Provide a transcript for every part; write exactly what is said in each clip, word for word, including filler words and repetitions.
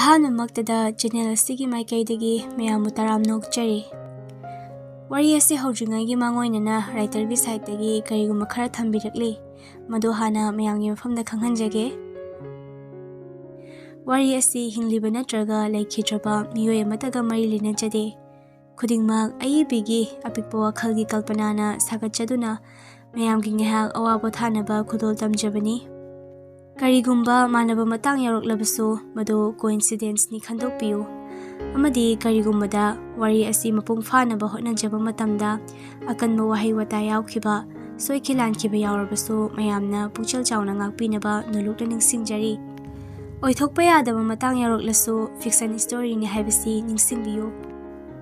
ꯑꯍꯥꯟꯕꯃꯛꯇꯗ channel ꯑꯁꯤꯒꯤ ꯃꯥꯏꯀꯩꯗꯒꯤ ꯃꯌꯥꯝꯕꯨ ꯇꯔꯥꯝꯅ ꯑꯣꯛꯆꯔꯤ꯫ ꯋꯥꯔꯤ ꯑꯁꯤ ꯍꯧꯗ꯭ꯔꯤꯉꯩꯒꯤ ꯃꯥꯡꯑꯣꯏꯅꯅ writerꯒꯤ sideꯇꯒꯤ ꯀꯔꯤꯒꯨꯝꯕ ꯈꯔ ꯊꯝꯕꯤꯔꯛꯂꯤ, ꯃꯗꯨ ꯍꯥꯟꯅ ꯃꯌꯥꯝꯒꯤ ꯃꯐꯝꯗ ꯈꯪꯍꯟꯖꯒꯦ꯫ ꯋꯥꯔꯤ ꯑꯁꯤ ꯍꯤꯡꯂꯤꯕ ꯅꯠꯇ꯭ꯔꯒ ꯂꯩꯈꯤꯗ꯭ꯔꯕ ꯃꯤꯑꯣꯏ ꯑꯃꯠꯇꯒ ꯃꯔꯤ ꯂꯩꯅꯖꯗꯦ꯫ ꯈꯨꯗꯤꯡꯃꯛ ꯑꯏꯕꯤꯒꯤ ꯑꯄꯤꯛꯄ ꯋꯥꯈꯜꯒꯤ ꯀꯜꯄꯅꯥꯅ ꯁꯥꯒꯠꯆꯗꯨꯅ ꯃꯌꯥꯝꯒꯤ ꯉꯥꯏꯍꯥꯛ ꯑꯋꯥ ꯄꯣꯊꯥꯅꯕ ꯈꯨꯗꯣꯜ ꯇꯝꯖꯕꯅꯤ꯫ ꯀꯔꯤꯒꯨꯝꯕ ꯃꯥꯟꯅꯕ ꯃꯇꯥꯡ ꯌꯥꯎꯔꯛꯂꯕꯁꯨ, ꯃꯗꯨ coincidenceꯅꯤ ꯈꯟꯗꯣꯛꯄꯤꯌꯨ꯫ ꯑꯃꯗꯤ ꯀꯔꯤꯒꯨꯝꯕꯗ ꯋꯥꯔꯤ ꯑꯁꯤ ꯃꯄꯨꯡ ꯐꯥꯅꯕ ꯍꯣꯠꯅꯖꯕ ꯃꯇꯝꯗ ꯑꯀꯟꯕ ꯋꯥꯍꯩ ꯋꯥꯇꯥ ꯌꯥꯎꯈꯤꯕ, ꯁꯣꯏꯈꯤ ꯂꯥꯟꯈꯤꯕ ꯌꯥꯎꯔꯕꯁꯨ ꯃꯌꯥꯝꯅ ꯄꯨꯛꯆꯦꯜ ꯆꯥꯎꯅ ꯉꯥꯛꯄꯤꯅꯕ ꯅꯣꯜꯂꯨꯛꯅ ꯅꯤꯡꯁꯤꯡꯖꯔꯤ꯫ ꯑꯣꯏꯊꯣꯛꯄ ꯌꯥꯗꯕ ꯃꯇꯥꯡ ꯌꯥꯎꯔꯛꯂꯁꯨ fiction storyꯅꯤ ꯍꯥꯏꯕꯁꯤ ꯅꯤꯡꯁꯤꯡꯕꯤꯌꯨ꯫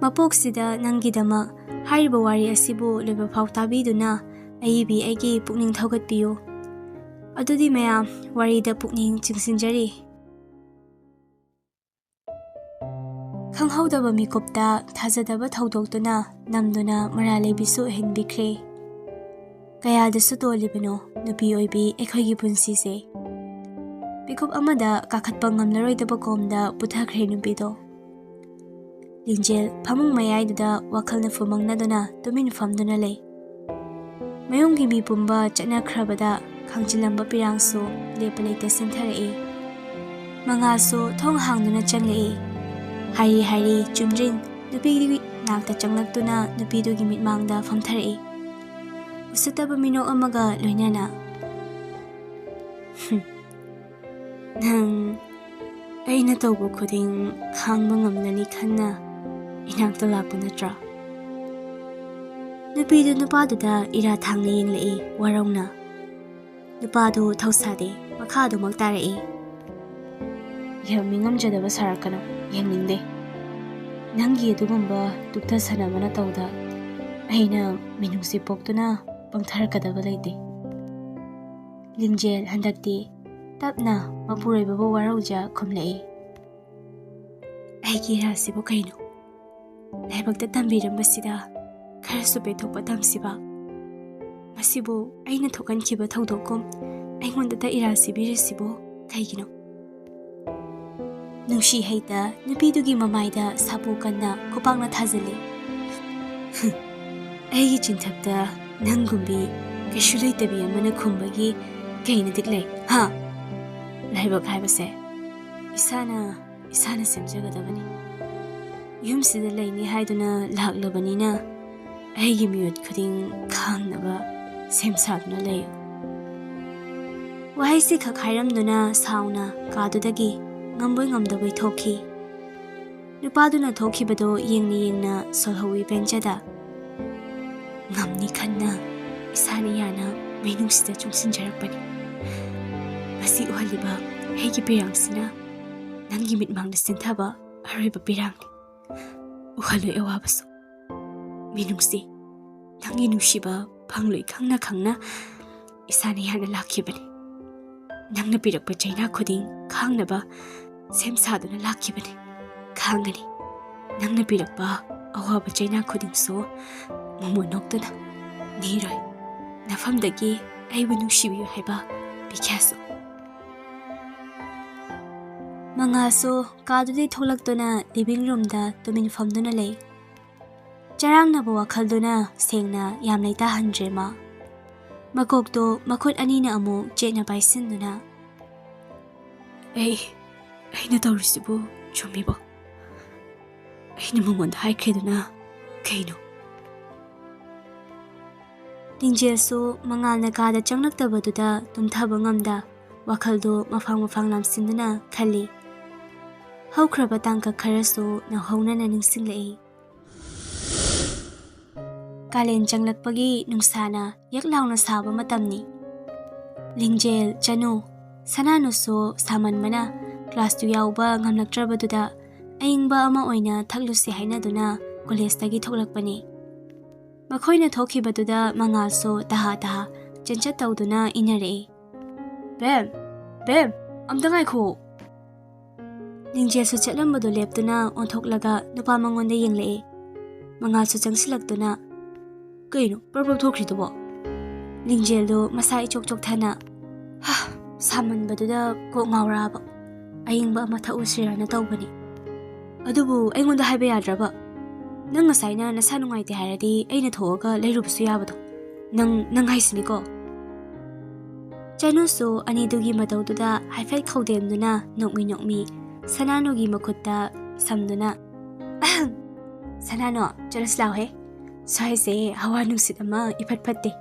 ꯃꯄꯣꯛꯁꯤꯗ ꯅꯪꯒꯤꯗꯃꯛ ꯍꯥꯏꯔꯤꯕ ꯋꯥꯔꯤ ꯑꯁꯤꯕꯨ ꯂꯣꯏꯕ ꯐꯥꯎ ꯇꯥꯕꯤꯗꯨꯅ ꯑꯏꯕꯤ ꯑꯩꯒꯤ ꯄꯨꯛꯅꯤꯡ ꯊꯧꯒꯠꯄꯤꯌꯨ꯫ ꯑꯗꯨꯗꯤ ꯃꯌꯥꯝ, ꯋꯥꯔꯤꯗ ꯄꯨꯛꯅꯤꯡ ꯆꯤꯡꯁꯤꯟꯖꯔꯤ꯫ ꯈꯪꯍꯧꯗꯕ ꯃꯤꯀꯨꯞꯇ ꯊꯥꯖꯗꯕ ꯊꯧꯗꯣꯛꯇꯨꯅ ꯅꯝꯗꯨꯅ ꯃꯔꯥ ꯂꯩꯕꯤꯁꯨ ꯑꯣꯏꯍꯟꯕꯤꯈ꯭ꯔꯦ꯫ ꯀꯌꯥꯗꯁꯨ ꯇꯣꯜꯂꯤꯕꯅꯣ ꯅꯨꯄꯤ ꯑꯣꯏꯕꯤ ꯑꯩꯈꯣꯏꯒꯤ ꯄꯨꯟꯁꯤꯁꯦ꯫ ꯃꯤꯀꯨꯞ ꯑꯃꯗ ꯀꯥꯈꯠꯄ ꯉꯝꯂꯔꯣꯏꯗꯕ ꯀꯣꯝꯗ ꯄꯨꯊꯈ꯭ꯔꯦ ꯅꯨꯄꯤꯗꯣ꯫ ꯂꯤꯡꯖꯦꯜ ꯐꯃꯨꯡ ꯃꯌꯥꯏꯗꯨꯗ ꯋꯥꯈꯜꯅ ꯐꯨꯃꯪꯅꯗꯨꯅ ꯇꯨꯃꯤꯟ ꯐꯝꯗꯨꯅ ꯂꯩ꯫ ꯃꯌꯨꯝꯒꯤ ꯃꯤ ꯄꯨꯝꯕ ꯆꯠꯅꯈ꯭ꯔꯕꯗ ꯈꯥꯡꯖꯤꯜꯂꯝꯕ ꯄꯤꯔꯥꯡꯁꯨ ꯂꯦꯞꯄ ꯂꯩꯇ ꯁꯤꯟꯊꯔꯛꯏ꯫ ꯃꯉꯥꯜꯁꯨ ꯊꯣꯡ ꯍꯥꯡꯗꯨꯅ ꯆꯪꯂꯛꯏ꯫ ꯍꯥꯏꯔꯤ ꯍꯥꯏꯔꯤ ꯆꯨꯝꯗ꯭ꯔꯤꯡ ꯅꯨꯄꯤꯗꯨꯒꯤ ꯅꯥꯛꯇ ꯆꯪꯂꯛꯇꯨꯅ ꯅꯨꯄꯤꯗꯨꯒꯤ ꯃꯤꯠꯃꯥꯡꯗ ꯐꯝꯊꯔꯛꯏ꯫ ꯎꯁꯤꯠꯇꯕ ꯃꯤꯅꯣꯛ ꯑꯃꯒ ꯂꯣꯏꯅꯅ꯫ "ꯍꯨꯝ, ꯅꯪ ꯑꯩꯅ ꯇꯧꯕ ꯈꯨꯗꯤꯡ ꯈꯥꯡꯕ ꯉꯝꯂꯅꯤ ꯈꯟꯅ ꯏꯅꯥꯛꯇ ꯂꯥꯛꯄ ꯅꯠꯇ꯭ꯔꯥ?" ꯅꯨꯄꯤꯗꯨ ꯅꯨꯄꯥꯗꯨꯗ ꯏꯔꯥ ꯊꯥꯡꯅ ꯌꯦꯡꯂꯛꯏ ꯋꯥꯔꯧꯅ꯫ ꯅꯨꯄꯥꯗꯨ ꯊꯧꯁꯥꯗꯦ, ꯃꯈꯥ ꯑꯗꯨꯃꯛ ꯇꯥꯔꯛꯏ꯫ "ꯌꯦꯡꯃꯤ ꯉꯝꯖꯗꯕ ꯁꯥꯔꯛꯀꯅꯨ, ꯌꯦꯡꯅꯤꯡꯗꯦ꯫ ꯅꯪꯒꯤ ꯑꯗꯨꯒꯨꯝꯕ ꯇꯨꯞꯊ ꯁꯥꯟꯅꯕ ꯅꯇꯧꯗ ꯑꯩꯅ ꯃꯤꯅꯨꯡꯁꯤ ꯄꯣꯛꯇꯨꯅ ꯄꯪꯊꯔꯛꯀꯗꯕ ꯂꯩꯇꯦ꯫" ꯂꯤꯡꯖꯦꯜ ꯍꯟꯗꯛꯇꯤ ꯇꯞꯅ ꯃꯄꯨꯔꯣꯏꯕꯕꯨ ꯋꯥꯔꯧꯖ ꯈꯨꯝꯂꯛꯏ꯫ "ꯑꯩꯒꯤ ꯏꯔꯥꯁꯤꯕꯨ ꯀꯩꯅꯣ? ꯂꯥꯏꯕꯛꯇ ꯇꯝꯕꯤꯔꯝꯕꯁꯤꯗ ꯈꯔꯁꯨ ꯄꯦꯟꯊꯣꯛꯄ ꯇꯝꯁꯤꯕ꯫ ꯃꯁꯤꯕꯨ ꯑꯩꯅ ꯊꯣꯛꯍꯟꯈꯤꯕ ꯊꯧꯗꯣꯛꯀꯨꯝ ꯑꯩꯉꯣꯟꯗꯇ ꯏꯔꯥ ꯁꯤꯕꯤꯔꯤꯁꯤꯕꯨ ꯀꯩꯒꯤꯅꯣ?" ꯅꯨꯡꯁꯤ ꯍꯩꯇ ꯅꯨꯄꯤꯗꯨꯒꯤ ꯃꯃꯥꯏꯗ ꯁꯥꯄꯣ ꯀꯟꯅ ꯈꯨꯄꯥꯛꯅ ꯊꯥꯖꯤꯜꯂꯤ꯫ ꯑꯩꯒꯤ ꯆꯤꯟꯊꯛꯇ ꯅꯪꯒꯨꯝꯕꯤ ꯀꯩꯁꯨ ꯂꯩꯇꯕꯤ ꯑꯃꯅ ꯈꯨꯝꯕꯒꯤ ꯀꯩ ꯅꯇꯤꯛ ꯂꯩ, ꯍꯥ? ꯂꯥꯏꯕꯛ ꯍꯥꯏꯕꯁꯦ ꯏꯁꯥꯅ ꯏꯁꯥꯅ ꯁꯦꯝꯖꯒꯗꯕꯅꯤ꯫ ꯌꯨꯝꯁꯤꯗ ꯂꯩꯅꯤ ꯍꯥꯏꯗꯨꯅ ꯂꯥꯛꯂꯕꯅꯤꯅ ꯑꯩꯒꯤ ꯃꯤꯑꯣꯠ ꯈꯨꯗꯤꯡ ꯈꯥꯡꯅꯕ ꯁꯦꯝ ꯁꯥꯗꯨꯅ ꯂꯩꯌꯨ꯫ ꯋꯥꯍꯩꯁꯤ ꯈꯛ ꯍꯥꯏꯔꯝꯗꯨꯅ ꯁꯥꯎꯅ ꯀꯥꯗꯨꯗꯒꯤ ꯉꯝꯕꯣꯏ ꯉꯝꯗꯕꯣꯏ ꯊꯣꯛꯈꯤ꯫ ꯅꯨꯄꯥꯗꯨꯅ ꯊꯣꯛꯈꯤꯕꯗꯨ ꯌꯦꯡꯅ ꯌꯦꯡꯅ ꯁꯣꯜꯍꯧꯋꯤ ꯕꯦꯟꯆꯗ꯫ ꯉꯝꯅꯤ ꯈꯟꯅ ꯏꯁꯥꯅ ꯌꯥꯅ ꯃꯩꯅꯨꯡꯁꯤꯗ ꯆꯨꯡꯁꯤꯟꯖꯔꯛꯄꯅꯤ꯫ ꯃꯁꯤ ꯎꯍꯜꯂꯤꯕ ꯑꯩꯒꯤ ꯄꯤꯔꯥꯡꯁꯤꯅ ꯅꯪꯒꯤ ꯃꯤꯠꯃꯥꯡꯗ ꯆꯤꯟꯊꯕ ꯑꯔꯣꯏꯕ ꯄꯤꯔꯥꯡꯅꯤ꯫ ꯎꯍꯜꯂꯣꯏ ꯑꯋꯥꯕꯁꯨ꯫ ꯃꯤꯅꯨꯡꯁꯤ, ꯅꯪꯒꯤ ꯅꯨꯡꯁꯤꯕ ꯐꯪꯂꯣꯏ ꯈꯪꯅ ꯈꯪꯅ ꯏꯁꯥꯅ ꯌꯥꯅ ꯂꯥꯛꯈꯤꯕꯅꯤ꯫ ꯅꯪꯅ ꯄꯤꯔꯛꯄ ꯆꯩꯅꯥ ꯈꯨꯗꯤꯡ ꯈꯥꯡꯅꯕ ꯁꯦꯝ ꯁꯥꯗꯨꯅ ꯂꯥꯛꯈꯤꯕꯅꯤ꯫ ꯈꯥꯡꯒꯅꯤ꯫ ꯅꯪꯅ ꯄꯤꯔꯛꯄ ꯑꯋꯥꯕ ꯆꯩꯅꯥ ꯈꯨꯗꯤꯡꯁꯨ ꯃꯃꯣꯟ ꯅꯣꯛꯇꯨꯅ ꯅꯤꯔꯣꯏ꯫ ꯅꯐꯝꯗꯒꯤ ꯑꯩꯕꯨ ꯅꯨꯡꯁꯤꯕꯤꯌꯨ ꯍꯥꯏꯕ ꯕꯤꯈ꯭ꯌꯥꯁꯨ꯫ ꯃꯉꯥꯜꯁꯨ ꯀꯥꯗꯨꯗꯒꯤ ꯊꯣꯛꯂꯛꯇꯨꯅ ꯂꯤꯚꯤꯡ ꯔꯨꯝꯗ ꯇꯨꯃꯤꯟ ꯐꯝꯗꯨꯅ ꯂꯩ꯫ ꯆꯔꯥꯡꯅꯕ ꯋꯥꯈꯜꯗꯨꯅ ꯁꯦꯡꯅ ꯌꯥꯝ ꯂꯩꯇꯥꯍꯟꯗ꯭ꯔꯦ ꯃꯥ꯫ ꯃꯀꯣꯛꯇꯣ ꯃꯈꯨꯠ ꯑꯅꯤꯅ ꯑꯃꯨꯛ ꯆꯦꯠꯅ ꯄꯥꯏꯁꯤꯟꯗꯨꯅ, "ꯑꯩ, ꯑꯩꯅ ꯇꯧꯔꯤꯁꯤꯕꯨ ꯆꯨꯝꯃꯤꯕꯣ? ꯑꯩꯅ ꯃꯉꯣꯟꯗ ꯍꯥꯏꯈ꯭ꯔꯦꯗꯅ ꯀꯩꯅꯣ?" ꯂꯤꯡꯖꯦꯜꯁꯨ ꯃꯉꯥꯜꯅ ꯀꯥꯗ ꯆꯪꯂꯛꯇꯕꯗꯨꯗ ꯇꯨꯝꯊꯕ ꯉꯝꯗ ꯋꯥꯈꯜꯗꯨ ꯃꯐꯥꯡ ꯃꯐꯥꯡ ꯂꯥꯝꯁꯤꯟꯗꯨꯅ ꯈꯜꯂꯤ꯫ ꯍꯧꯈ꯭ꯔꯕ ꯇꯥꯡꯀꯛ ꯈꯔꯁꯨ ꯅꯧꯍꯧꯅꯅ ꯅꯤꯡꯁꯤꯡꯂꯛꯏ꯫ ꯀꯥꯂꯦꯟ ꯆꯪꯂꯛꯄꯒꯤ ꯅꯨꯡꯁꯥꯅ ꯌꯛ ꯂꯥꯎꯅ ꯁꯥꯕ ꯃꯇꯝꯅꯤ꯫ ꯂꯤꯡꯖꯦꯜ, ꯆꯅꯨ, ꯁꯅꯥꯅꯨꯁꯨ ꯁꯥꯃꯟꯕꯅ ꯀ꯭ꯂꯥꯁꯇꯨ ꯌꯥꯎꯕ ꯉꯝꯂꯛꯇ꯭ꯔꯕꯗꯨꯗ ꯑꯏꯪꯕ ꯑꯃ ꯑꯣꯏꯅ ꯊꯛꯂꯨꯁꯤ ꯍꯥꯏꯅꯗꯨꯅ ꯀꯣꯂꯦꯖꯇꯒꯤ ꯊꯣꯛꯂꯛꯄꯅꯤ꯫ ꯃꯈꯣꯏꯅ ꯊꯣꯛꯈꯤꯕꯗꯨꯗ ꯃꯉꯥꯜꯁꯨ ꯇꯍꯥ ꯇꯍꯥ ꯆꯦꯟꯆꯠ ꯇꯧꯗꯨꯅ ꯏꯟꯅꯔꯛꯏ꯫ "ꯕꯦꯝ, ꯕꯦꯝ, ꯑꯝꯇ ꯉꯥꯏꯈꯣ!" ꯂꯤꯡꯖꯦꯜꯁꯨ ꯆꯠꯂꯝꯕꯗꯨ ꯂꯦꯞꯇꯨꯅ ꯑꯣꯟꯊꯣꯛꯂꯒ ꯅꯨꯄꯥ ꯃꯉꯣꯟꯗ ꯌꯦꯡꯂꯛꯏ꯫ ꯃꯉꯥꯜꯁꯨ ꯆꯪꯁꯤꯜꯂꯛꯇꯨꯅ, "ꯀꯩꯅꯣ ꯄ꯭ꯔꯞ ꯄ꯭ꯔꯞ ꯊꯣꯛꯈ꯭ꯔꯤꯗꯨꯕꯣ?" ꯂꯤꯡꯖꯦꯜꯗꯨ ꯃꯁꯥ ꯏꯆꯣꯛ ꯆꯣꯛꯊꯅ, "ꯍꯥ, ꯁꯥꯃꯟꯕꯗꯨꯗ ꯀꯣꯛ ꯉꯥꯎꯔꯛꯑꯕ꯫ ꯑꯏꯪꯕ ꯑꯃ ꯊꯛꯎꯁꯤꯔꯅ ꯇꯧꯕꯅꯤ꯫ ꯑꯗꯨꯕꯨ ꯑꯩꯉꯣꯟꯗ ꯍꯥꯏꯕ ꯌꯥꯗ꯭ꯔꯕ? ꯅꯪ ꯉꯁꯥꯏꯅ ꯅꯁꯥ ꯅꯨꯡꯉꯥꯏꯇꯦ ꯍꯥꯏꯔꯗꯤ ꯑꯩꯅ ꯊꯣꯛꯑꯒ ꯂꯩꯔꯨꯕꯁꯨ ꯌꯥꯕꯗꯣ꯫ ꯅꯪ, ꯅꯪ ꯍꯥꯏꯁꯤꯅꯤꯀꯣ꯫ ꯆꯅꯨꯁꯨ ꯑꯅꯤꯗꯨꯒꯤ ꯃꯇꯧꯗꯨꯗ ꯍꯥꯏꯐꯦꯠ ꯈꯧꯗꯦꯝꯗꯨꯅ ꯅꯣꯛꯃꯤ ꯅꯣꯛꯃꯤ ꯁꯅꯥꯅꯨꯒꯤ ꯃꯈꯨꯠꯇ ꯁꯝꯗꯨꯅ, "ꯑꯍꯝ! ꯁꯅꯥꯅꯨ, ꯆꯠꯂꯁꯤ ꯂꯥꯎꯍꯦ꯫ ꯁ꯭ꯋꯥꯏꯁꯦ ꯍꯋꯥ ꯅꯨꯡꯁꯤꯠ ꯑꯃ ꯏꯐꯠ ꯐꯠꯇꯦ꯫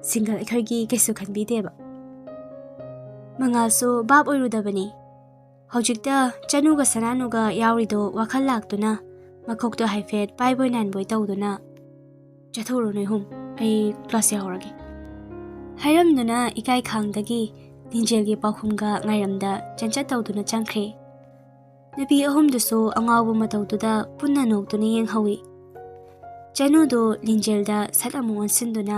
ꯁꯤꯡꯒꯜ ꯑꯩꯈꯣꯏꯒꯤ ꯀꯩꯁꯨ ꯈꯟꯕꯤꯗꯦꯕ꯫" ꯃꯉꯥꯜꯁꯨ ꯚꯥꯞ ꯑꯣꯏꯔꯨꯗꯕꯅꯤ꯫ ꯍꯧꯖꯤꯛꯇ ꯆꯅꯨꯒ ꯁꯅꯥꯅꯨꯒ ꯌꯥꯎꯔꯤꯗꯣ ꯋꯥꯈꯜ ꯂꯥꯛꯇꯨꯅ ꯃꯀꯣꯛꯇꯣ ꯍꯥꯏꯐꯦꯠ ꯄꯥꯏꯕꯣꯏ ꯅꯥꯟꯕꯣꯏ ꯇꯧꯗꯨꯅ, "ꯆꯠꯊꯣꯛꯎꯔꯣ ꯅꯣꯏ ꯑꯍꯨꯝ, ꯑꯩ ꯀ꯭ꯂꯥꯁ ꯌꯥꯎꯔꯒꯦ꯫" ꯍꯥꯏꯔꯝꯗꯨꯅ ꯏꯀꯥꯏ ꯈꯥꯡꯗꯒꯤ ꯂꯤꯟꯖꯦꯜꯒꯤ ꯄꯥꯎꯈꯨꯝꯒ ꯉꯥꯏꯔꯝꯗ ꯆꯟꯆꯠ ꯇꯧꯗꯨꯅ ꯆꯪꯈ꯭ꯔꯦ꯫ ꯅꯨꯄꯤ ꯑꯍꯨꯝꯗꯨꯁꯨ ꯑꯉꯥꯎꯕ ꯃꯇꯧꯗꯨꯗ ꯄꯨꯟꯅ ꯅꯣꯛꯇꯨꯅ ꯌꯦꯡꯍꯧꯏ꯫ ꯆꯅꯨꯗꯣ ꯂꯤꯟꯖꯦꯜꯗ ꯁꯠ ꯑꯃꯨꯛ ꯑꯣꯟꯁꯤꯟꯗꯨꯅ,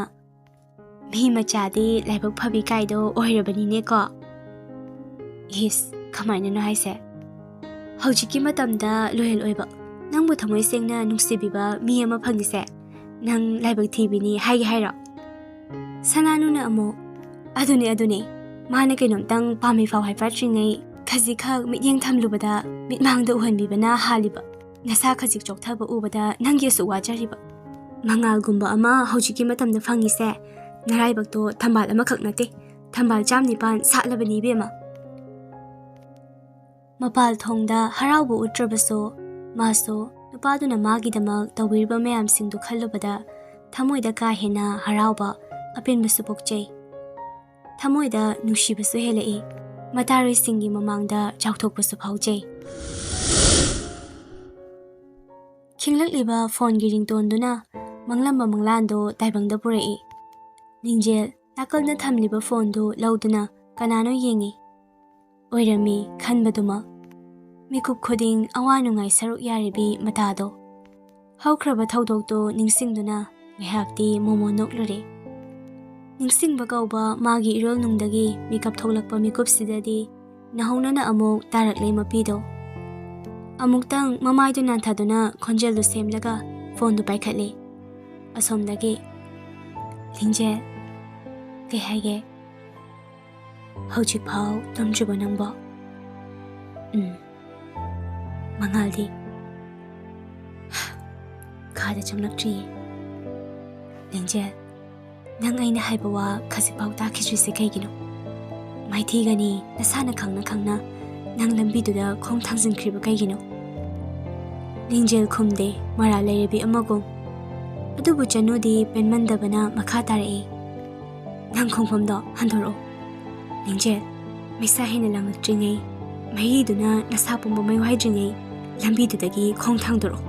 "ꯃꯤ ꯃꯆꯥꯗꯤ ꯂꯥꯏꯕꯛ ꯐꯕꯤ ꯀꯥꯏꯗꯣ ꯑꯣꯏꯔꯕꯅꯤꯅꯦꯀꯣ꯫" "ꯏꯁ, ꯀꯃꯥꯏꯅꯅꯣ ꯍꯥꯏꯁꯦ? ꯍꯧꯖꯤꯛꯀꯤ ꯃꯇꯝꯗ ꯂꯣꯌꯦꯜ ꯑꯣꯏꯕ, ꯅꯪꯕꯨ ꯊꯃꯣꯏ ꯁꯦꯡꯅ ꯅꯨꯡꯁꯤꯕꯤꯕ ꯃꯤ ꯑꯃ ꯐꯪꯉꯤꯁꯦ ꯅꯪ ꯂꯥꯏꯕꯛ ꯊꯤꯕꯤꯅꯤ ꯍꯥꯏꯒꯦ ꯍꯥꯏꯔꯣ?" ꯁꯅꯥꯅꯨꯅ ꯑꯃꯨꯛ, "ꯑꯗꯨꯅꯦ, ꯑꯗꯨꯅꯦ, ꯃꯥꯅ ꯀꯩꯅꯣꯝꯇꯪ ꯄꯥꯝꯃꯤ ꯐꯥꯎ ꯍꯥꯏꯐꯥꯠꯇ꯭ꯔꯤꯉꯩ ꯈꯖꯤꯛꯈꯛ ꯃꯤꯠꯌꯦꯡ ꯊꯝꯂꯨꯕꯗ ꯃꯤꯠꯃꯥꯡꯗ ꯎꯍꯟꯕꯤꯕꯅ ꯍꯥꯜꯂꯤꯕ꯫ ꯅꯁꯥ ꯈꯖꯤꯛ ꯆꯣꯛꯊꯕ ꯎꯕꯗ ꯅꯪꯒꯤ ꯑꯁꯨꯛ ꯋꯥꯖꯔꯤꯕ꯫ ꯃꯉꯥꯜꯒꯨꯝꯕ ꯑꯃ ꯍꯧꯖꯤꯛꯀꯤ ꯃꯇꯝꯗ ꯐꯪꯉꯤꯁꯦ ꯅꯔꯥꯏꯕꯛꯇꯣ ꯊꯝꯕꯥꯜ ꯑꯃꯈꯛ ꯅꯠꯇꯦ, ꯊꯝꯕꯥꯜ ꯆꯥꯝ ꯅꯤꯄꯥꯟ ꯁꯥꯠꯂꯕꯅꯤ ꯏꯕꯦꯝꯃ꯫" ꯃꯄꯥꯜ ꯊꯣꯡꯗ ꯍꯔꯥꯎꯕ ꯎꯠꯇ꯭ꯔꯕꯁꯨ, ꯃꯥꯁꯨ ꯅꯨꯄꯥꯗꯨꯅ ꯃꯥꯒꯤꯗꯃꯛ ꯇꯧꯕꯤꯔꯤꯕ ꯃꯌꯥꯝꯁꯤꯡꯗꯨ ꯈꯜꯂꯨꯕꯗ ꯊꯃꯣꯏꯗ ꯀꯥ ꯍꯦꯟꯅ ꯍꯔꯥꯎꯕ, ꯑꯄꯦꯟꯕꯁꯨ ꯄꯣꯛꯆꯩ꯫ ꯊꯃꯣꯏꯗ ꯅꯨꯡꯁꯤꯕꯁꯨ ꯍꯦꯜꯂꯛꯏ꯫ ꯃꯇꯥꯔꯣꯏꯁꯤꯡꯒꯤ ꯃꯃꯥꯡꯗ ꯆꯥꯎꯊꯣꯛꯄꯁꯨ ꯐꯥꯎꯖꯩ꯫ ꯈꯤꯡꯂꯛꯂꯤꯕ ꯐꯣꯟꯒꯤ ꯔꯤꯡꯇꯣꯟꯗꯨꯅ ꯃꯪꯂꯝꯕ ꯃꯪꯂꯥꯟꯗꯨ ꯇꯥꯏꯕꯪꯗ ꯄꯨꯔꯛꯏ꯫ ꯂꯤꯟꯖꯦꯜ ꯅꯥꯀꯜꯗ ꯊꯝꯂꯤꯕ ꯐꯣꯟꯗꯨ ꯂꯧꯗꯨꯅ ꯀꯅꯥꯅꯣ ꯌꯦꯡꯉꯤ꯫ ꯑꯣꯏꯔꯝꯃꯤ ꯈꯟꯕꯗꯨꯃꯛ꯫ ꯃꯤꯀꯨꯞ ꯈꯨꯗꯤꯡ ꯑꯋꯥ ꯅꯨꯡꯉꯥꯏ ꯁꯔꯨꯛ ꯌꯥꯔꯤꯕꯤ ꯃꯇꯥꯗꯣ꯫ ꯍꯧꯈ꯭ꯔꯕ ꯊꯧꯗꯣꯛꯇꯨ ꯅꯤꯡꯁꯤꯡꯗꯨꯅ ꯉꯥꯏꯍꯥꯛꯇꯤ ꯃꯣꯃꯣ ꯅꯣꯛꯂꯨꯔꯦ꯫ ꯅꯤꯡꯁꯤꯡꯕ ꯀꯧꯕ ꯃꯥꯒꯤ ꯏꯔꯣꯜꯅꯨꯡꯗꯒꯤ ꯃꯤꯀꯞ ꯊꯣꯛꯂꯛꯄ ꯃꯤꯀꯨꯞꯁꯤꯗꯗꯤ ꯅꯧꯍꯧꯅꯅ ꯑꯃꯨꯛ ꯇꯥꯔꯛꯂꯦ ꯃꯄꯤꯗꯣ꯫ ꯑꯃꯨꯛꯇꯪ ꯃꯃꯥꯏꯗꯨ ꯅꯥꯟꯊꯗꯨꯅ ꯈꯣꯟꯖꯦꯜꯗꯨ ꯁꯦꯝꯂꯒ ꯐꯣꯟꯗꯨ ꯄꯥꯏꯈꯠꯂꯦ꯫ ꯑꯁꯣꯝꯗꯒꯤ, "ꯂꯤꯟꯖꯦꯜ, ꯀꯩ ꯍꯥꯏꯒꯦ? ꯍꯧꯖꯤꯛꯐꯥꯎ ꯇꯨꯝꯗ꯭ꯔꯤꯕꯣ ꯅꯪꯕꯣ?" ꯎꯝ꯫ ꯃꯉꯥꯜꯗꯤ ꯀꯥꯗ ꯆꯪꯂꯛꯇ꯭ꯔꯤꯌꯦ꯫ ꯂꯤꯡꯖꯦꯜ, ꯅꯪ ꯑꯩꯅ ꯍꯥꯏꯕ ꯋꯥ ꯈꯖꯤꯛꯐꯥꯎ ꯇꯥꯈꯤꯗ꯭ꯔꯤꯁꯦ ꯀꯩꯒꯤꯅꯣ? ꯃꯥꯏꯊꯤꯒꯅꯤ ꯅꯁꯥꯅ ꯈꯪꯅ ꯈꯪꯅ ꯅꯪ ꯂꯝꯕꯤꯗꯨꯗ ꯈꯣꯡ ꯊꯥꯡꯖꯤꯟꯈ꯭ꯔꯤꯕ ꯀꯩꯒꯤꯅꯣ? ꯂꯤꯡꯖꯦꯜ ꯈꯨꯝꯗꯦ, ꯃꯔꯥꯜ ꯂꯩꯔꯕꯤ ꯑꯃꯒꯨꯝ꯫ ꯑꯗꯨꯕꯨ ꯆꯅꯨꯗꯤ ꯄꯦꯟꯃꯟꯗꯕꯅ ꯃꯈꯥ ꯇꯥꯔꯛꯏ, ꯅꯪ ꯈꯣꯡꯐꯝꯗꯣ ꯍꯟꯗꯣꯔꯛꯑꯣ꯫ ꯂꯤꯡꯖꯦꯜ, ꯃꯩꯁꯥ ꯍꯦꯟꯅ ꯂꯥꯡꯂꯛꯇ꯭ꯔꯤꯉꯩ ꯃꯍꯤꯗꯨꯅ ꯅꯁꯥ ꯄꯨꯝꯕ ꯃꯩ ꯋꯥꯏꯗ꯭ꯔꯤꯉꯩ ꯂꯝꯕꯤꯗꯨꯗꯒꯤ ꯈꯣꯡ ꯊꯥꯡꯗꯣꯔꯛꯑꯣ꯫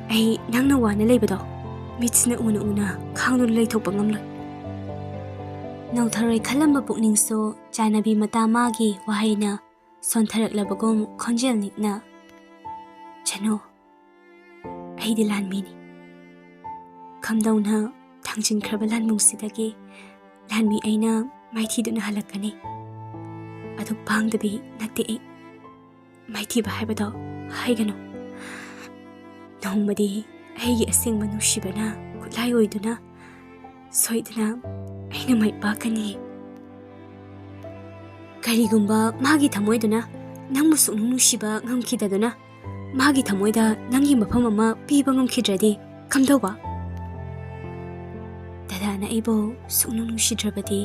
ꯑꯩ ꯅꯪꯅ ꯋꯥꯅ ꯂꯩꯕꯗꯣ ꯃꯤꯠꯁꯤꯅ ꯎꯅ ꯎꯅ ꯈꯥꯡꯗꯨꯅ ꯂꯩꯊꯣꯛꯄ ꯉꯝꯂꯣꯏ꯫ ꯅꯧꯊꯔꯣꯏ ꯈꯜꯂꯝꯕ ꯄꯨꯛꯅꯤꯡꯁꯨ ꯆꯥꯟꯅꯕꯤ ꯃꯇꯥ ꯃꯥꯒꯤ ꯋꯥꯍꯩꯅ ꯁꯣꯟꯊꯔꯛꯂꯕꯒꯨꯝ ꯈꯣꯟꯖꯦꯜ ꯅꯤꯛꯅ, ꯆꯅꯨ, ꯑꯩꯗꯤ ꯂꯥꯟꯃꯤꯅꯤ꯫ ꯈꯝꯗꯧꯅ ꯊꯥꯡꯖꯤꯟꯈ꯭ꯔꯕ ꯂꯥꯟꯕꯨꯡꯁꯤꯗꯒꯤ ꯂꯥꯟꯃꯤ ꯑꯩꯅ ꯃꯥꯏꯊꯤꯗꯨꯅ ꯍꯜꯂꯛꯀꯅꯤ꯫ ꯑꯗꯨ ꯄꯥꯡꯗꯕꯤ ꯅꯠꯇꯦ ꯑꯩ꯫ ꯃꯥꯏꯊꯤꯕ ꯍꯥꯏꯕꯗꯣ ꯍꯥꯏꯒꯅꯨ꯫ ꯅꯣꯡꯃꯗꯤ ꯑꯩꯒꯤ ꯑꯁꯦꯡꯕ ꯅꯨꯡꯁꯤꯕꯅ ꯈꯨꯠꯂꯥꯏ ꯑꯣꯏꯗꯨꯅ ꯁꯣꯏꯗꯅ ꯑꯩꯅ ꯃꯥꯏ ꯄꯥꯛꯀꯅꯤ꯫ ꯀꯔꯤꯒꯨꯝꯕ ꯃꯥꯒꯤ ꯊꯃꯣꯏꯗꯨꯅ ꯅꯪꯕꯨ ꯁꯨꯛꯅꯨꯡ ꯅꯨꯡꯁꯤꯕ ꯉꯝꯈꯤꯗꯗꯨꯅ ꯃꯥꯒꯤ ꯊꯃꯣꯏꯗ ꯅꯪꯒꯤ ꯃꯐꯝ ꯑꯃ ꯄꯤꯕ ꯉꯝꯈꯤꯗ꯭ꯔꯗꯤ ꯀꯝꯗꯧꯕ? ꯗꯗꯥꯅ ꯑꯩꯕꯨ ꯁꯨꯛꯅꯨꯡ ꯅꯨꯡꯁꯤꯗ꯭ꯔꯕꯗꯤ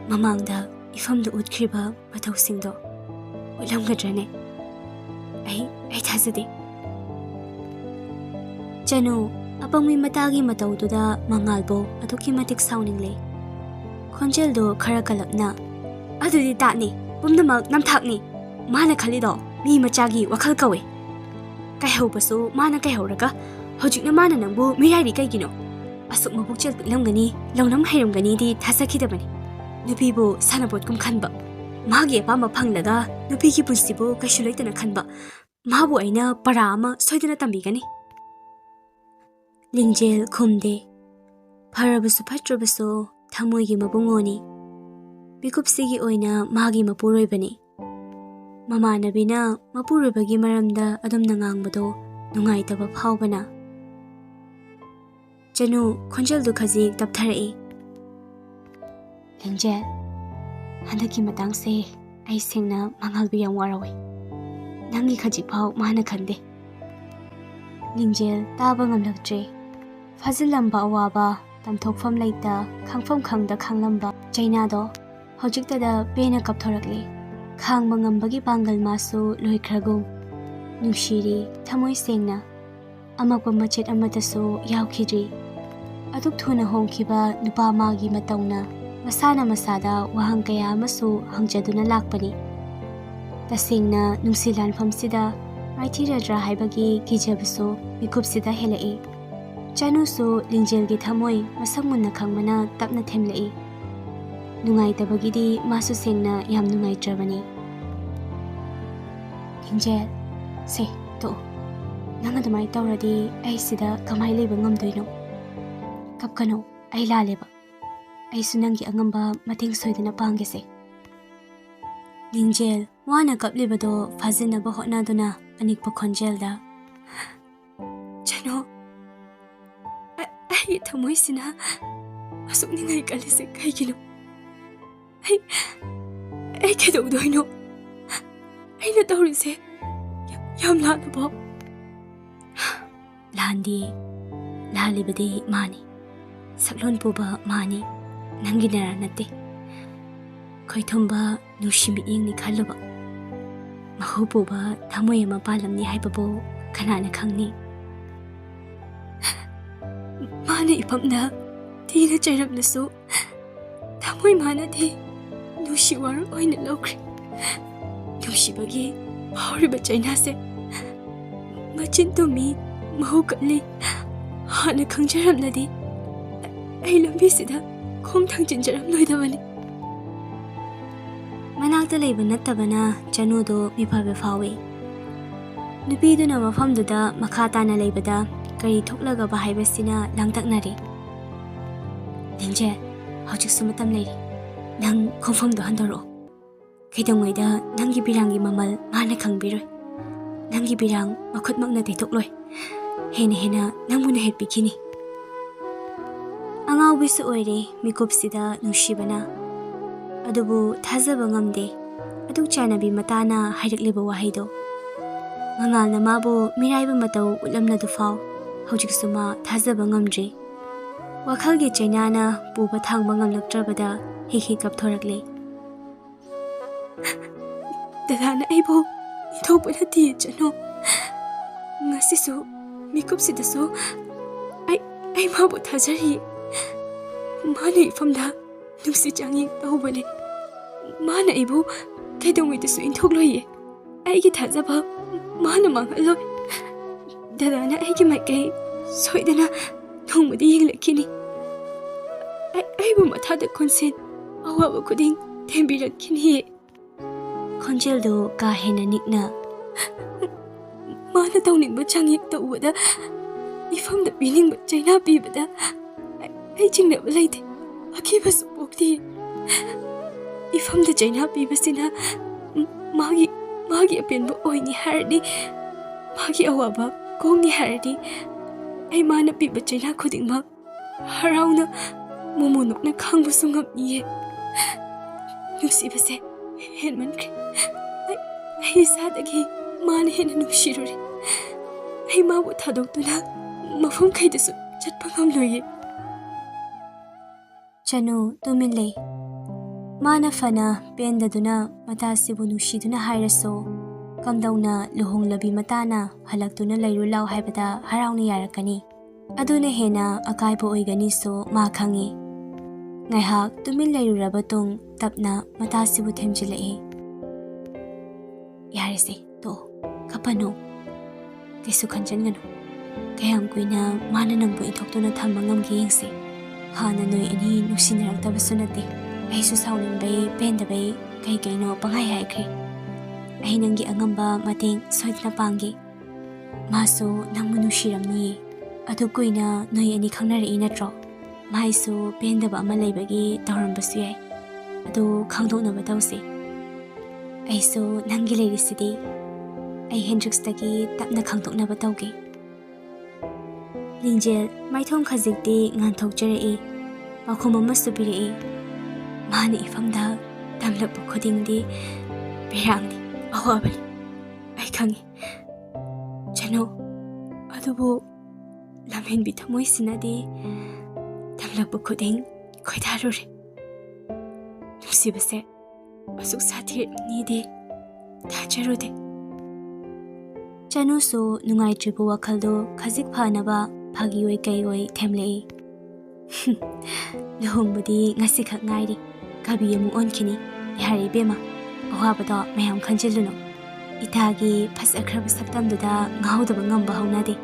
ꯃꯃꯥꯡꯗ ꯏꯐꯝꯗ ꯎꯠꯈ꯭ꯔꯤꯕ ꯃꯇꯧꯁꯤꯡꯗꯣ ꯎꯠꯂꯝꯒꯗ꯭ꯔꯅꯦ? ꯑꯩ, ꯑꯩ ꯊꯥꯖꯗꯦ꯫ ꯆꯅꯨ, ꯑꯄꯪꯕꯤ ꯃꯇꯥꯒꯤ ꯃꯇꯧꯗꯨꯗ ꯃꯉꯥꯜꯕꯨ ꯑꯗꯨꯛꯀꯤ ꯃꯇꯤꯛ ꯁꯥꯎꯅꯤꯡꯂꯦ꯫ ꯈꯣꯟꯖꯦꯜꯗꯨ ꯈꯔ ꯀꯜꯂꯞꯅ, "ꯑꯗꯨꯗꯤ ꯇꯥꯠꯅꯤ, ꯄꯨꯝꯅꯃꯛ ꯅꯝꯊꯥꯛꯅꯤ꯫ ꯃꯥꯅ ꯈꯜꯂꯤꯗꯣ ꯃꯤ ꯃꯆꯥꯒꯤ ꯋꯥꯈꯜ ꯀꯧꯏ꯫ ꯀꯥꯏꯍꯧꯕꯁꯨ ꯃꯥꯅ ꯀꯥꯏꯍꯧꯔꯒ ꯍꯧꯖꯤꯛꯅ ꯃꯥꯅ ꯅꯪꯕꯨ ꯃꯤꯔꯥꯏꯔꯤ ꯀꯩꯒꯤꯅꯣ? ꯑꯁꯨꯛ ꯃꯕꯨꯛꯆꯦꯜ ꯄꯤꯛꯂꯝꯒꯅꯤ, ꯂꯧꯅꯝ ꯍꯩꯔꯝꯒꯅꯤꯗꯤ ꯊꯥꯖꯈꯤꯗꯕꯅꯤ꯫ ꯅꯨꯄꯤꯕꯨ ꯁꯥꯟꯅꯄꯣꯠꯀꯨꯝ ꯈꯟꯕ, ꯃꯥꯒꯤ ꯑꯄꯥꯝꯕ ꯐꯪꯂꯒ ꯅꯨꯄꯤꯒꯤ ꯄꯨꯟꯁꯤꯕꯨ ꯀꯩꯁꯨ ꯂꯩꯇꯅ ꯈꯟꯕ, ꯃꯥꯕꯨ ꯑꯩꯅ ꯄꯔꯥ ꯑꯃ ꯁꯣꯏꯗꯅ ꯇꯝꯕꯤꯒꯅꯤ꯫" ꯂꯤꯡꯖꯦꯜ ꯈꯨꯝꯗꯦ꯫ ꯐꯔꯕꯁꯨ ꯐꯠꯇ꯭ꯔꯕꯁꯨ ꯊꯃꯣꯏꯒꯤ ꯃꯕꯨꯡꯉꯣꯅꯤ꯫ ꯃꯤꯀꯨꯞꯁꯤꯒꯤ ꯑꯣꯏꯅ ꯃꯥꯒꯤ ꯃꯄꯨꯔꯣꯏꯕꯅꯤ꯫ ꯃꯃꯥꯟꯅꯕꯤꯅ ꯃꯄꯨꯔꯣꯏꯕꯒꯤ ꯃꯔꯝꯗ ꯑꯗꯨꯝꯅ ꯉꯥꯡꯕꯗꯣ ꯅꯨꯡꯉꯥꯏꯇꯕ ꯐꯥꯎꯕꯅ꯫ ꯆꯅꯨ ꯈꯣꯟꯖꯦꯜꯗꯨ ꯈꯖꯤꯛ ꯇꯞꯊꯔꯛꯏ꯫ "ꯂꯤꯡꯖꯦꯜ, ꯍꯟꯗꯛꯀꯤ ꯃꯇꯥꯡꯁꯦ ꯑꯩ ꯁꯦꯡꯅ ꯃꯉꯥꯜꯕꯨ ꯌꯥꯝ ꯋꯥꯔꯧꯏ꯫ ꯅꯪꯒꯤ ꯈꯖꯤꯛ ꯐꯥꯎ ꯃꯥꯅ ꯈꯟꯗꯦ꯫ ꯂꯤꯡꯖꯦꯜ ꯇꯥꯕ ꯉꯝꯂꯛꯇ꯭ꯔꯦ꯫ ꯐꯥꯖꯤꯜꯂꯝꯕ ꯑꯋꯥꯕ ꯇꯝꯊꯣꯛꯐꯝ ꯂꯩꯇ, ꯈꯪꯐꯝ ꯈꯪꯗ ꯈꯥꯡꯂꯝꯕ ꯆꯩꯅꯥꯗꯣ ꯍꯧꯖꯤꯛꯇꯗ ꯄꯦꯟꯅ ꯀꯞꯊꯣꯔꯛꯂꯦ꯫ ꯈꯥꯡꯕ ꯉꯝꯕꯒꯤ ꯄꯥꯡꯒꯜ ꯃꯥꯁꯨ ꯂꯣꯏꯈ꯭ꯔꯒꯨꯝ꯫ ꯅꯨꯡꯁꯤꯔꯤ, ꯊꯃꯣꯏ ꯁꯦꯡꯅ꯫ ꯑꯃꯛꯄ ꯃꯆꯦꯠ ꯑꯃꯠꯇꯁꯨ ꯌꯥꯎꯈꯤꯗ꯭ꯔꯤ꯫ ꯑꯗꯨꯛ ꯊꯨꯅ ꯍꯣꯡꯈꯤꯕ ꯅꯨꯄꯥ ꯑꯃꯒꯤ ꯃꯇꯧꯅ ꯃꯁꯥꯅ ꯃꯁꯥꯗ ꯋꯥꯍꯪ ꯀꯌꯥ ꯑꯃꯁꯨ ꯍꯪꯖꯗꯨꯅ ꯂꯥꯛꯄꯅꯤ꯫ ꯇꯁꯦꯡꯅ ꯅꯨꯡꯁꯤ ꯂꯥꯟꯐꯝꯁꯤꯗ ꯃꯥꯏꯊꯤꯔꯗ꯭ꯔꯥ ꯍꯥꯏꯕꯒꯤ ꯀꯤꯖꯕꯁꯨ ꯃꯤꯀꯨꯞꯁꯤꯗ ꯍꯦꯜꯂꯛꯏ꯫ ꯆꯅꯨꯁꯨ ꯂꯤꯡꯖꯦꯜꯒꯤ ꯊꯃꯣꯏ ꯃꯁꯛ ꯃꯨꯟꯅ ꯈꯪꯕꯅ ꯇꯞꯅ ꯊꯦꯝꯂꯛꯏ꯫ ꯅꯨꯡꯉꯥꯏꯇꯕꯒꯤꯗꯤ ꯃꯥꯁꯨ ꯁꯦꯡꯅ ꯌꯥꯝ ꯅꯨꯡꯉꯥꯏꯇ꯭ꯔꯕꯅꯤ꯫ ꯂꯤꯡꯖꯦꯜ, ꯁꯦ, ꯇꯣꯛꯑꯣ꯫ ꯅꯪ ꯑꯗꯨꯃꯥꯏꯅ ꯇꯧꯔꯗꯤ ꯑꯩ ꯁꯤꯗ ꯀꯃꯥꯏꯅ ꯂꯩꯕ ꯉꯝꯗꯣꯏꯅꯣ? ꯀꯞꯀꯅꯨ, ꯑꯩ ꯂꯥꯜꯂꯦꯕ꯫ ꯑꯩꯁꯨ ꯅꯪꯒꯤ ꯑꯉꯝꯕ ꯃꯇꯦꯡ ꯁꯣꯏꯗꯅ ꯄꯥꯡꯒꯦꯁꯦ꯫ ꯂꯤꯡꯖꯦꯜ ꯋꯥꯅ ꯀꯞꯂꯤꯕꯗꯣ ꯐꯥꯖꯤꯟꯅꯕ ꯍꯣꯠꯅꯗꯨꯅ ꯑꯅꯤꯛꯄ ꯈꯣꯟꯖꯦꯜꯗ, "ꯆꯅꯨ, ꯑ-, ꯑꯩꯒꯤ ꯊꯃꯣꯏꯁꯤꯅ ꯑꯁꯨꯛ ꯅꯤꯡꯉꯥꯏ ꯀꯜꯂꯤꯁꯦ ꯀꯩꯒꯤꯅꯣ? ꯑꯩ, ꯑꯩ ꯀꯩꯗꯧꯗꯣꯏꯅꯣ? ꯑꯩꯅ ꯇꯧꯔꯤꯁꯦ ꯌꯥꯝ, ꯌꯥꯝ ꯂꯥꯜꯂꯕꯣ?" "ꯂꯥꯟꯗꯦ, ꯂꯥꯜꯂꯤꯕꯗꯤ ꯃꯥꯅꯤ꯫ ꯁꯛꯂꯣꯟ ꯄꯨꯕ ꯃꯥꯅꯤ, ꯅꯪꯒꯤ ꯅꯔꯥ ꯅꯠꯇꯦ꯫ ꯈꯣꯏꯊꯨꯝꯕ ꯅꯨꯡꯁꯤ ꯃꯤꯠꯌꯦꯡꯅꯤ ꯈꯜꯂꯨꯕ꯫ ꯃꯍꯨ ꯄꯨꯕ ꯊꯃꯣꯏ ꯑꯃ ꯄꯥꯜꯂꯝꯅꯤ ꯍꯥꯏꯕꯕꯨ ꯀꯅꯥꯅ ꯈꯪꯅꯤ?" ꯃꯥꯅ ꯏꯄꯝꯅ ꯊꯤꯅ ꯆꯩꯔꯝꯂꯁꯨ, ꯊꯃꯣꯏ ꯃꯥꯅꯗꯤ ꯅꯨꯡꯁꯤ ꯋꯥꯔꯣꯜ ꯑꯣꯏꯅ ꯂꯧꯈ꯭ꯔꯦ꯫ ꯅꯨꯡꯁꯤꯕꯒꯤ ꯐꯥꯎꯔꯤꯕ ꯆꯩꯅꯥꯁꯦ ꯃꯆꯤꯟ ꯇꯨꯝꯃꯤ, ꯃꯍꯨ ꯀꯜꯂꯤ꯫ ꯍꯥꯟꯅ ꯈꯪꯖꯔꯝꯂꯗꯤ ꯑꯩ ꯂꯝꯕꯤꯁꯤꯗ ꯈꯣꯡ ꯊꯥꯡꯖꯤꯟꯖꯔꯝꯂꯣꯏꯗꯕꯅꯤ꯫ ꯃꯅꯥꯛꯇ ꯂꯩꯕ ꯅꯠꯇꯕꯅ ꯆꯅꯨꯗꯣ ꯃꯤꯐꯕ ꯐꯥꯎꯏ꯫ ꯅꯨꯄꯤꯗꯨꯅ ꯃꯐꯝꯗꯨꯗ ꯃꯈꯥ ꯇꯥꯅ ꯂꯩꯕꯗ ꯀꯔꯤ ꯊꯣꯛꯂꯒꯕ ꯍꯥꯏꯕꯁꯤꯅ ꯂꯥꯡꯇꯛꯅꯔꯦ꯫ "ꯂꯤꯡꯖꯦꯜ, ꯍꯧꯖꯤꯛꯁꯨ ꯃꯇꯝ ꯂꯩꯔꯤ꯫ ꯅꯪ ꯈꯣꯡꯐꯝꯗꯣ ꯍꯟꯗꯣꯔꯛꯑꯣ꯫ ꯀꯩꯗꯧꯉꯩꯗ ꯅꯪꯒꯤ ꯕꯤꯔꯥꯡꯒꯤ ꯃꯃꯜ ꯃꯥꯅ ꯈꯪꯕꯤꯔꯣꯏ꯫ ꯅꯪꯒꯤ ꯕꯤꯔꯥꯡ ꯃꯈꯨꯠꯃꯛꯅ ꯇꯩꯊꯣꯛꯂꯣꯏ꯫ ꯍꯦꯟꯅ ꯍꯦꯟꯅ ꯅꯪꯕꯨꯅ ꯍꯦꯠꯄꯤꯈꯤꯅꯤ꯫" ꯑꯉꯥꯎꯕꯤꯁꯨ ꯑꯣꯏꯔꯦ ꯃꯤꯀꯨꯞꯁꯤꯗ ꯅꯨꯡꯁꯤꯕꯅ꯫ ꯑꯗꯨꯕꯨ ꯊꯥꯖꯕ ꯉꯝꯗꯦ꯫ ꯑꯗꯨ ꯆꯥꯟꯅꯕꯤ ꯃꯇꯥꯅ ꯍꯥꯏꯔꯛꯂꯤꯕ ꯋꯥꯍꯩꯗꯣ꯫ ꯃꯉꯥꯜꯅ ꯃꯥꯕꯨ ꯃꯤꯔꯥꯏꯕ ꯃꯇꯧ ꯎꯠꯂꯝꯂꯗꯨꯐꯥꯎ ꯍꯧꯖꯤꯛꯁꯨ ꯃꯥ ꯊꯥꯖꯕ ꯉꯝꯗ꯭ꯔꯤ꯫ ꯋꯥꯈꯜꯒꯤ ꯆꯩꯅꯥꯅ ꯄꯨꯕ ꯊꯥꯡꯕ ꯉꯝꯂꯛꯇ꯭ꯔꯕꯗ ꯍꯤꯛ ꯍꯤꯛ ꯀꯞꯊꯣꯔꯛꯂꯦ꯫ "ꯗꯗꯥꯅ ꯑꯩꯕꯨ ꯏꯟꯊꯣꯛꯄ ꯅꯠꯇꯦ ꯆꯅꯨ꯫ ꯉꯁꯤꯁꯨ ꯃꯤꯀꯨꯞꯁꯤꯗꯁꯨ ꯑꯩ, ꯑꯩ ꯃꯥꯕꯨ ꯊꯥꯖꯔꯤ꯫ ꯃꯥꯅ ꯏꯐꯝꯗ ꯅꯨꯡꯁꯤ ꯆꯥꯡꯌꯦꯡ ꯇꯧꯕꯅꯦ꯫ ꯃꯥꯅ ꯑꯩꯕꯨ ꯀꯩꯗꯧꯉꯩꯗꯁꯨ ꯏꯟꯊꯣꯛꯂꯣꯏꯌꯦ꯫ ꯑꯩꯒꯤ ꯊꯥꯖꯕ ꯃꯥꯅ ꯃꯥꯡꯍꯜꯂꯣꯏ꯫ ꯗꯗꯥꯅ ꯑꯩꯒꯤ ꯃꯥꯏꯀꯩ ꯁꯣꯏꯗꯅ ꯅꯣꯡꯃꯗꯤ ꯌꯦꯡꯂꯛꯈꯤꯅꯤ꯫ ꯑꯩ, ꯑꯩꯕꯨ ꯃꯊꯥꯗ ꯀꯣꯟꯁꯤꯟ ꯑꯋꯥꯕ ꯈꯨꯗꯤꯡ ꯊꯦꯝꯕꯤꯔꯛꯈꯤꯅꯤꯌꯦ꯫" ꯈꯣꯟꯖꯦꯜꯗꯨ ꯀꯥ ꯍꯦꯟꯅ ꯅꯤꯛꯅ, "ꯃꯥꯅ ꯇꯧꯅꯤꯡꯕ ꯆꯥꯡꯌꯦꯡ ꯇꯧꯕꯗ, ꯏꯐꯝꯗ ꯄꯤꯅꯤꯡꯕ ꯆꯩꯅꯥ ꯄꯤꯕꯗ ꯑꯩ, ꯑꯩ ꯆꯤꯡꯅꯕ ꯂꯩꯇꯦ, ꯑꯀꯤꯕꯁꯨ ꯄꯣꯛꯇꯦ꯫ ꯏꯐꯝꯗ ꯆꯩꯅꯥ ꯄꯤꯕꯁꯤꯅ ꯃꯥꯒꯤ, ꯃꯥꯒꯤ ꯑꯄꯦꯟꯕ ꯑꯣꯏꯅꯤ ꯍꯥꯏꯔꯗꯤ, ꯃꯥꯒꯤ ꯑꯋꯥꯕ ꯀꯣꯛꯅꯤ ꯍꯥꯏꯔꯗꯤ, ꯑꯩ ꯃꯥꯅ ꯄꯤꯕ ꯆꯩꯅꯥ ꯈꯨꯗꯤꯡꯃꯛ ꯍꯔꯥꯎꯅ ꯃꯣꯃꯣꯟ ꯅꯣꯛꯅ ꯈꯥꯡꯕꯁꯨ ꯉꯝꯅꯤꯌꯦ꯫ ꯅꯨꯡꯁꯤꯕꯁꯦ ꯍꯦꯟꯃꯟꯈ꯭ꯔꯦ꯫ ꯑꯩ, ꯑꯩ ꯏꯁꯥꯗꯒꯤ ꯃꯥꯅ ꯍꯦꯟꯅ ꯅꯨꯡꯁꯤꯔꯨꯔꯦ꯫ ꯑꯩ ꯃꯥꯕꯨ ꯊꯥꯗꯣꯛꯇꯨꯅ ꯃꯐꯝ ꯀꯩꯗꯁꯨ ꯆꯠꯄ ꯉꯝꯂꯣꯏꯌꯦ꯫" ꯆꯅꯨ ꯇꯨꯃꯤꯟ ꯂꯩ꯫ ꯃꯥꯅ ꯐꯅ ꯄꯦꯟꯗꯗꯨꯅ ꯃꯇꯥꯁꯤꯕꯨ ꯅꯨꯡꯁꯤꯗꯨꯅ ꯍꯥꯏꯔꯁꯨ, ꯀꯝꯗꯧꯅ ꯂꯨꯍꯣꯡꯂꯕꯤ ꯃꯇꯥꯅ ꯍꯜꯂꯛꯇꯨꯅ ꯂꯩꯔꯨ ꯂꯥꯎ ꯍꯥꯏꯕꯗ ꯍꯔꯥꯎꯅ ꯌꯥꯔꯛꯀꯅꯤ? ꯑꯗꯨꯅ ꯍꯦꯟꯅ ꯑꯀꯥꯏꯕ ꯑꯣꯏꯒꯅꯤꯁꯨ ꯃꯥ ꯈꯪꯏ꯫ ꯉꯥꯏꯍꯥꯛ ꯇꯨꯃꯤꯟ ꯂꯩꯔꯨꯔꯕ ꯇꯨꯡ ꯇꯞꯅ ꯃꯇꯥꯁꯤꯕꯨ ꯊꯦꯝꯖꯤꯜꯂꯛꯏ꯫ "ꯌꯥꯔꯦꯁꯦ, ꯇꯣꯛꯑꯣ, ꯀꯞꯄꯅꯨ꯫ ꯀꯩꯁꯨ ꯈꯟꯖꯟꯒꯅꯨ꯫ ꯀꯌꯥꯝ ꯀꯨꯏꯅ ꯃꯥꯅ ꯅꯪꯕꯨ ꯏꯟꯊꯣꯛꯇꯨꯅ ꯊꯝꯕ ꯉꯝꯒꯦ ꯌꯦꯡꯁꯦ꯫ ꯍꯥꯟꯅ ꯅꯣꯏ ꯑꯅꯤ ꯅꯨꯡꯁꯤꯅꯔꯛꯇꯕꯁꯨ ꯅꯠꯇꯦ꯫ ꯑꯩꯁꯨ ꯁꯥꯎꯅꯤꯡꯕꯩ, ꯄꯦꯟꯗꯕꯩ ꯀꯩ ꯀꯩꯅꯣ ꯄꯪꯍꯥꯏ ꯍꯥꯏꯈ꯭ꯔꯦ꯫ ꯑꯩ ꯅꯪꯒꯤ ꯑꯉꯝꯕ ꯃꯇꯦꯡ ꯁꯣꯏꯗꯅ ꯄꯥꯡꯒꯦ꯫ ꯃꯥꯁꯨ ꯅꯪꯕꯨ ꯅꯨꯡꯁꯤꯔꯝꯅꯤꯌꯦ꯫ ꯑꯗꯨ ꯀꯨꯏꯅ ꯅꯣꯏ ꯑꯅꯤ ꯈꯪꯅꯔꯛꯏ ꯅꯠꯇ꯭ꯔꯣ? ꯃꯥꯏꯁꯨ ꯄꯦꯟꯗꯕ ꯑꯃ ꯂꯩꯕꯒꯤ ꯇꯧꯔꯝꯕꯁꯨ ꯌꯥꯏ꯫ ꯑꯗꯨ ꯈꯪꯗꯣꯛꯅꯕ ꯇꯧꯁꯤ꯫ ꯑꯩꯁꯨ ꯅꯪꯒꯤ ꯂꯩꯔꯤꯁꯤꯗꯤ꯫ ꯑꯩ ꯍꯦꯟꯗ꯭ꯔꯤꯛꯁꯇꯒꯤ ꯇꯞꯅ ꯈꯪꯗꯣꯛꯅꯕ ꯇꯧꯒꯦ꯫" ꯂꯤꯡꯖꯦꯜ ꯃꯥꯏꯊꯣꯡ ꯈꯖꯤꯛꯇꯤ ꯉꯥꯟꯊꯣꯛꯆꯔꯛꯏ꯫ ꯄꯥꯎꯈꯨꯝ ꯑꯃꯁꯨ ꯄꯤꯔꯛꯏ꯫ ꯃꯥꯅ ꯏꯐꯝꯗ ꯇꯝꯂꯛꯄ ꯈꯨꯗꯤꯡꯗꯤ ꯄꯤꯔꯥꯡꯅꯤ, ꯑꯋꯥꯕꯅꯤ꯫ ꯑꯩ ꯈꯪꯉꯤ꯫ ꯆꯅꯨ, ꯑꯗꯨꯕꯨ ꯂꯝꯍꯦꯟꯕꯤ ꯊꯃꯣꯏꯁꯤꯅꯗꯤ ꯇꯝꯂꯛꯄ ꯈꯨꯗꯤꯡ ꯈꯣꯏꯗꯥꯔꯨꯔꯦ꯫ ꯅꯨꯡꯁꯤꯕꯁꯦ ꯑꯁꯨꯛ ꯁꯥꯊꯤꯔꯅꯤꯗꯤ ꯊꯥꯖꯔꯨꯗꯦ꯫ ꯆꯅꯨꯁꯨ ꯅꯨꯡꯉꯥꯏꯇ꯭ꯔꯤꯕ ꯋꯥꯈꯜꯗꯣ ꯈꯖꯤꯛ ꯐꯅꯕ ꯐꯥꯒꯤ ꯑꯣꯏ ꯀꯩ ꯑꯣꯏ ꯊꯦꯝꯂꯛꯏ꯫ ꯂꯨꯍꯣꯡꯕꯗꯤ ꯉꯁꯤꯈꯛ ꯉꯥꯏꯔꯤ, ꯀꯕꯤ ꯑꯃꯨꯛ ꯑꯣꯟꯈꯤꯅꯤ꯫ ꯌꯥꯔꯦ ꯏꯕꯦꯝꯃ, ꯑꯋꯥꯕꯗꯣ ꯃꯌꯥꯝ ꯈꯟꯖꯤꯜꯂꯨꯅꯨ꯫ ꯏꯇꯥꯒꯤ ꯐꯖꯈ꯭ꯔꯕ ꯁꯛꯇꯝꯗꯨꯗ ꯉꯥꯎꯗꯕ ꯉꯝꯕ ꯍꯧꯅꯗꯦ꯫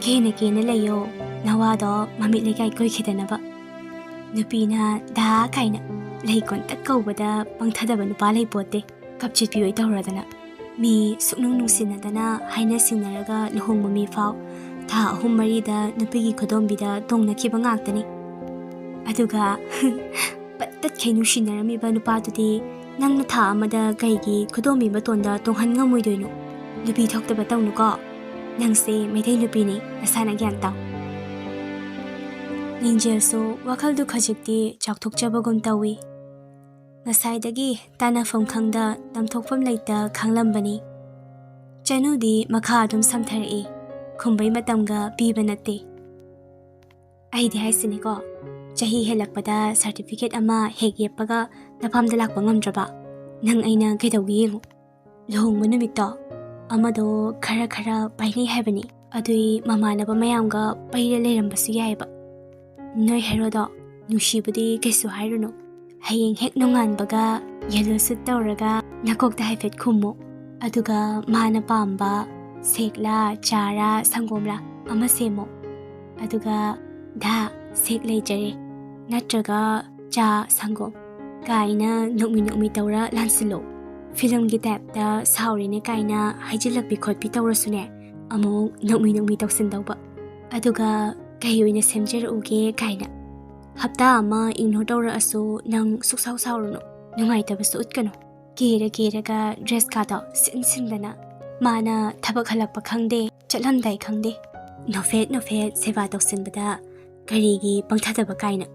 ꯀꯦꯅ ꯀꯦꯅ ꯂꯩꯌꯣ, ꯅꯋꯥꯗꯣ ꯃꯃꯤꯠ ꯂꯩꯀꯥꯏ ꯀꯣꯏꯈꯤꯗꯅꯕ꯫ ꯅꯨꯄꯤꯅ ꯗꯥ ꯀꯥꯏꯅ ꯂꯩ ꯀꯣꯟꯇꯛ ꯀꯧꯕꯗ ꯄꯪꯊꯗꯕ ꯅꯨꯄꯥ ꯂꯩꯄꯣꯠꯇꯦ꯫ ꯀꯞꯆꯦꯠꯄꯤ ꯑꯣꯏ ꯇꯧꯔꯗꯅ꯫ ꯃꯤ ꯁꯨꯛꯅꯨꯡ ꯅꯨꯡꯁꯤꯅꯗꯅ ꯍꯥꯏꯅ ꯁꯤꯡꯅꯔꯒ ꯂꯨꯍꯣꯡꯕ ꯃꯤ ꯐꯥꯎ ꯊꯥ ꯑꯍꯨꯝ ꯃꯔꯤꯗ ꯅꯨꯄꯤꯒꯤ ꯈꯨꯗꯣꯝꯕꯤꯗ ꯇꯣꯡꯅꯈꯤꯕ ꯉꯥꯛꯇꯅꯤ꯫ ꯑꯗꯨꯒ ꯄꯠ ꯇꯠꯈꯩ ꯅꯨꯡꯁꯤꯅꯔꯝꯃꯤꯕ ꯅꯨꯄꯥꯗꯨꯗꯤ ꯅꯪꯅ ꯊꯥ ꯑꯃꯗ ꯀꯩꯒꯤ ꯈꯨꯗꯣꯝꯕꯤ ꯃꯇꯣꯟꯗ ꯇꯣꯡꯍꯟ ꯉꯝꯃꯣꯏꯗꯣꯏꯅꯣ? ꯅꯨꯄꯤ ꯊꯣꯛꯇꯕ ꯇꯧꯅꯨꯀꯣ꯫ ꯅꯪꯁꯦ ꯃꯩꯇꯩ ꯅꯨꯄꯤꯅꯤ, ꯅꯁꯥꯅ ꯒ꯭ꯌꯥꯟ ꯇꯥꯎ꯫ ꯂꯤꯡꯖꯦꯜꯁꯨ ꯋꯥꯈꯜꯗꯨ ꯈꯖꯤꯛꯇꯤ ꯆꯥꯎꯊꯣꯛꯆꯕꯒꯨꯝ ꯇꯧꯏ꯫ ꯉꯁꯥꯏꯗꯒꯤ ꯇꯥꯟꯅꯐꯝ ꯈꯪꯗ, ꯇꯝꯊꯣꯛꯐꯝ ꯂꯩꯇ ꯈꯥꯡꯂꯝꯕꯅꯤ꯫ ꯆꯅꯨꯗꯤ ꯃꯈꯥ ꯑꯗꯨꯝ ꯁꯝꯊꯔꯛꯏ꯫ ꯈꯨꯝꯕꯩ ꯃꯇꯝꯒ ꯄꯤꯕ ꯅꯠꯇꯦ꯫ ꯑꯩꯗꯤ ꯍꯥꯏꯁꯤꯅꯤꯀꯣ, ꯆꯍꯤ ꯍꯦꯜꯂꯛꯄꯗ certificate ꯑꯃ ꯍꯦꯛ ꯌꯦꯞꯄꯒ ꯅꯄꯥꯝꯗ ꯂꯥꯛꯄ ꯉꯝꯗ꯭ꯔꯕ ꯅꯪ ꯑꯩꯅ ꯀꯩꯗꯧꯒꯦ ꯌꯦꯡꯉꯨ꯫ ꯂꯨꯍꯣꯡꯕ ꯅꯨꯃꯤꯠꯇꯣ ꯑꯃꯗꯣ ꯈꯔ ꯈꯔ ꯄꯥꯏꯅꯩ ꯍꯥꯏꯕꯅꯤ꯫ ꯑꯗꯨꯏ ꯃꯃꯥꯟꯅꯕ ꯃꯌꯥꯝꯒ ꯄꯩꯔ ꯂꯩꯔꯝꯕꯁꯨ ꯌꯥꯏꯑꯕ꯫ ꯅꯣꯏ ꯍꯦꯔꯣꯗꯣ ꯅꯨꯡꯁꯤꯕꯨꯗꯤ ꯀꯩꯁꯨ ꯍꯥꯏꯔꯨꯅꯨ꯫ ꯍꯌꯦꯡ ꯍꯦꯛ ꯅꯣꯡꯉꯥꯟꯕꯒ yellow suit ꯇꯧꯔꯒ ꯅꯀꯣꯛꯇ ꯍꯥꯏꯐꯦꯠ ꯈꯨꯝꯃꯨ꯫ ꯑꯗꯨꯒ ꯃꯥꯅ ꯄꯥꯝꯕ ꯁꯦꯛꯂꯥ, ꯆꯥꯔꯥ, ꯁꯪꯒꯣꯝꯂꯥ ꯑꯃ ꯁꯦꯝꯃꯣ꯫ ꯑꯗꯨꯒ "ꯗꯥ, ꯁꯦꯛ ꯂꯩꯖꯔꯦ" ꯅꯠꯇ꯭ꯔꯒ "ꯆꯥ, ꯁꯪꯒꯣꯝ" ꯀꯥꯏꯅ ꯅꯣꯛꯃꯤ ꯅꯣꯛꯃꯤ ꯇꯧꯔ ꯂꯥꯟꯁꯤꯜꯂꯣ꯫ ꯐꯤꯂꯝꯒꯤ ꯇꯥꯏꯞꯇ "ꯁꯥꯎꯔꯦꯅꯦ" ꯀꯥꯏꯅ ꯍꯥꯏꯖꯤꯜꯂꯛꯄꯤ ꯈꯣꯠꯄꯤ ꯇꯧꯔꯁꯨꯅꯦ, ꯑꯃꯨꯛ ꯅꯣꯛꯃꯤ ꯅꯣꯛꯃꯤ ꯇꯧꯁꯤꯟꯗꯧꯕ꯫ ꯑꯗꯨꯒ "ꯀꯩ ꯑꯣꯏꯅ ꯁꯦꯝꯖꯔꯛꯎꯒꯦ?" ꯀꯥꯏꯅ꯫ ꯍꯞꯇꯥ ꯑꯃ ignore ꯇꯧꯔꯛꯑꯁꯨ ꯅꯪ ꯁꯨꯛꯁꯥꯎ ꯁꯥꯎꯔꯨꯅꯨ, ꯅꯨꯡꯉꯥꯏꯇꯕꯁꯨ ꯎꯠꯀꯅꯨ꯫ ꯀꯦꯔ ꯀꯦꯔꯒ dress ꯀꯥꯗꯣ ꯁꯤꯟ ꯁꯤꯟꯗꯅ, ꯃꯥꯅ ꯊꯕꯛ ꯍꯜꯂꯛꯄ ꯈꯪꯗꯦ, ꯆꯠꯂꯝꯗꯥꯏ ꯈꯪꯗꯦ, ꯅꯣꯐꯦꯠ ꯅꯣꯐꯦꯠ ꯁꯦꯕꯥ ꯇꯧꯁꯤꯟꯕꯗ ꯀꯔꯤꯒꯤ ꯄꯪꯊꯗꯕ ꯀꯥꯏꯅ꯫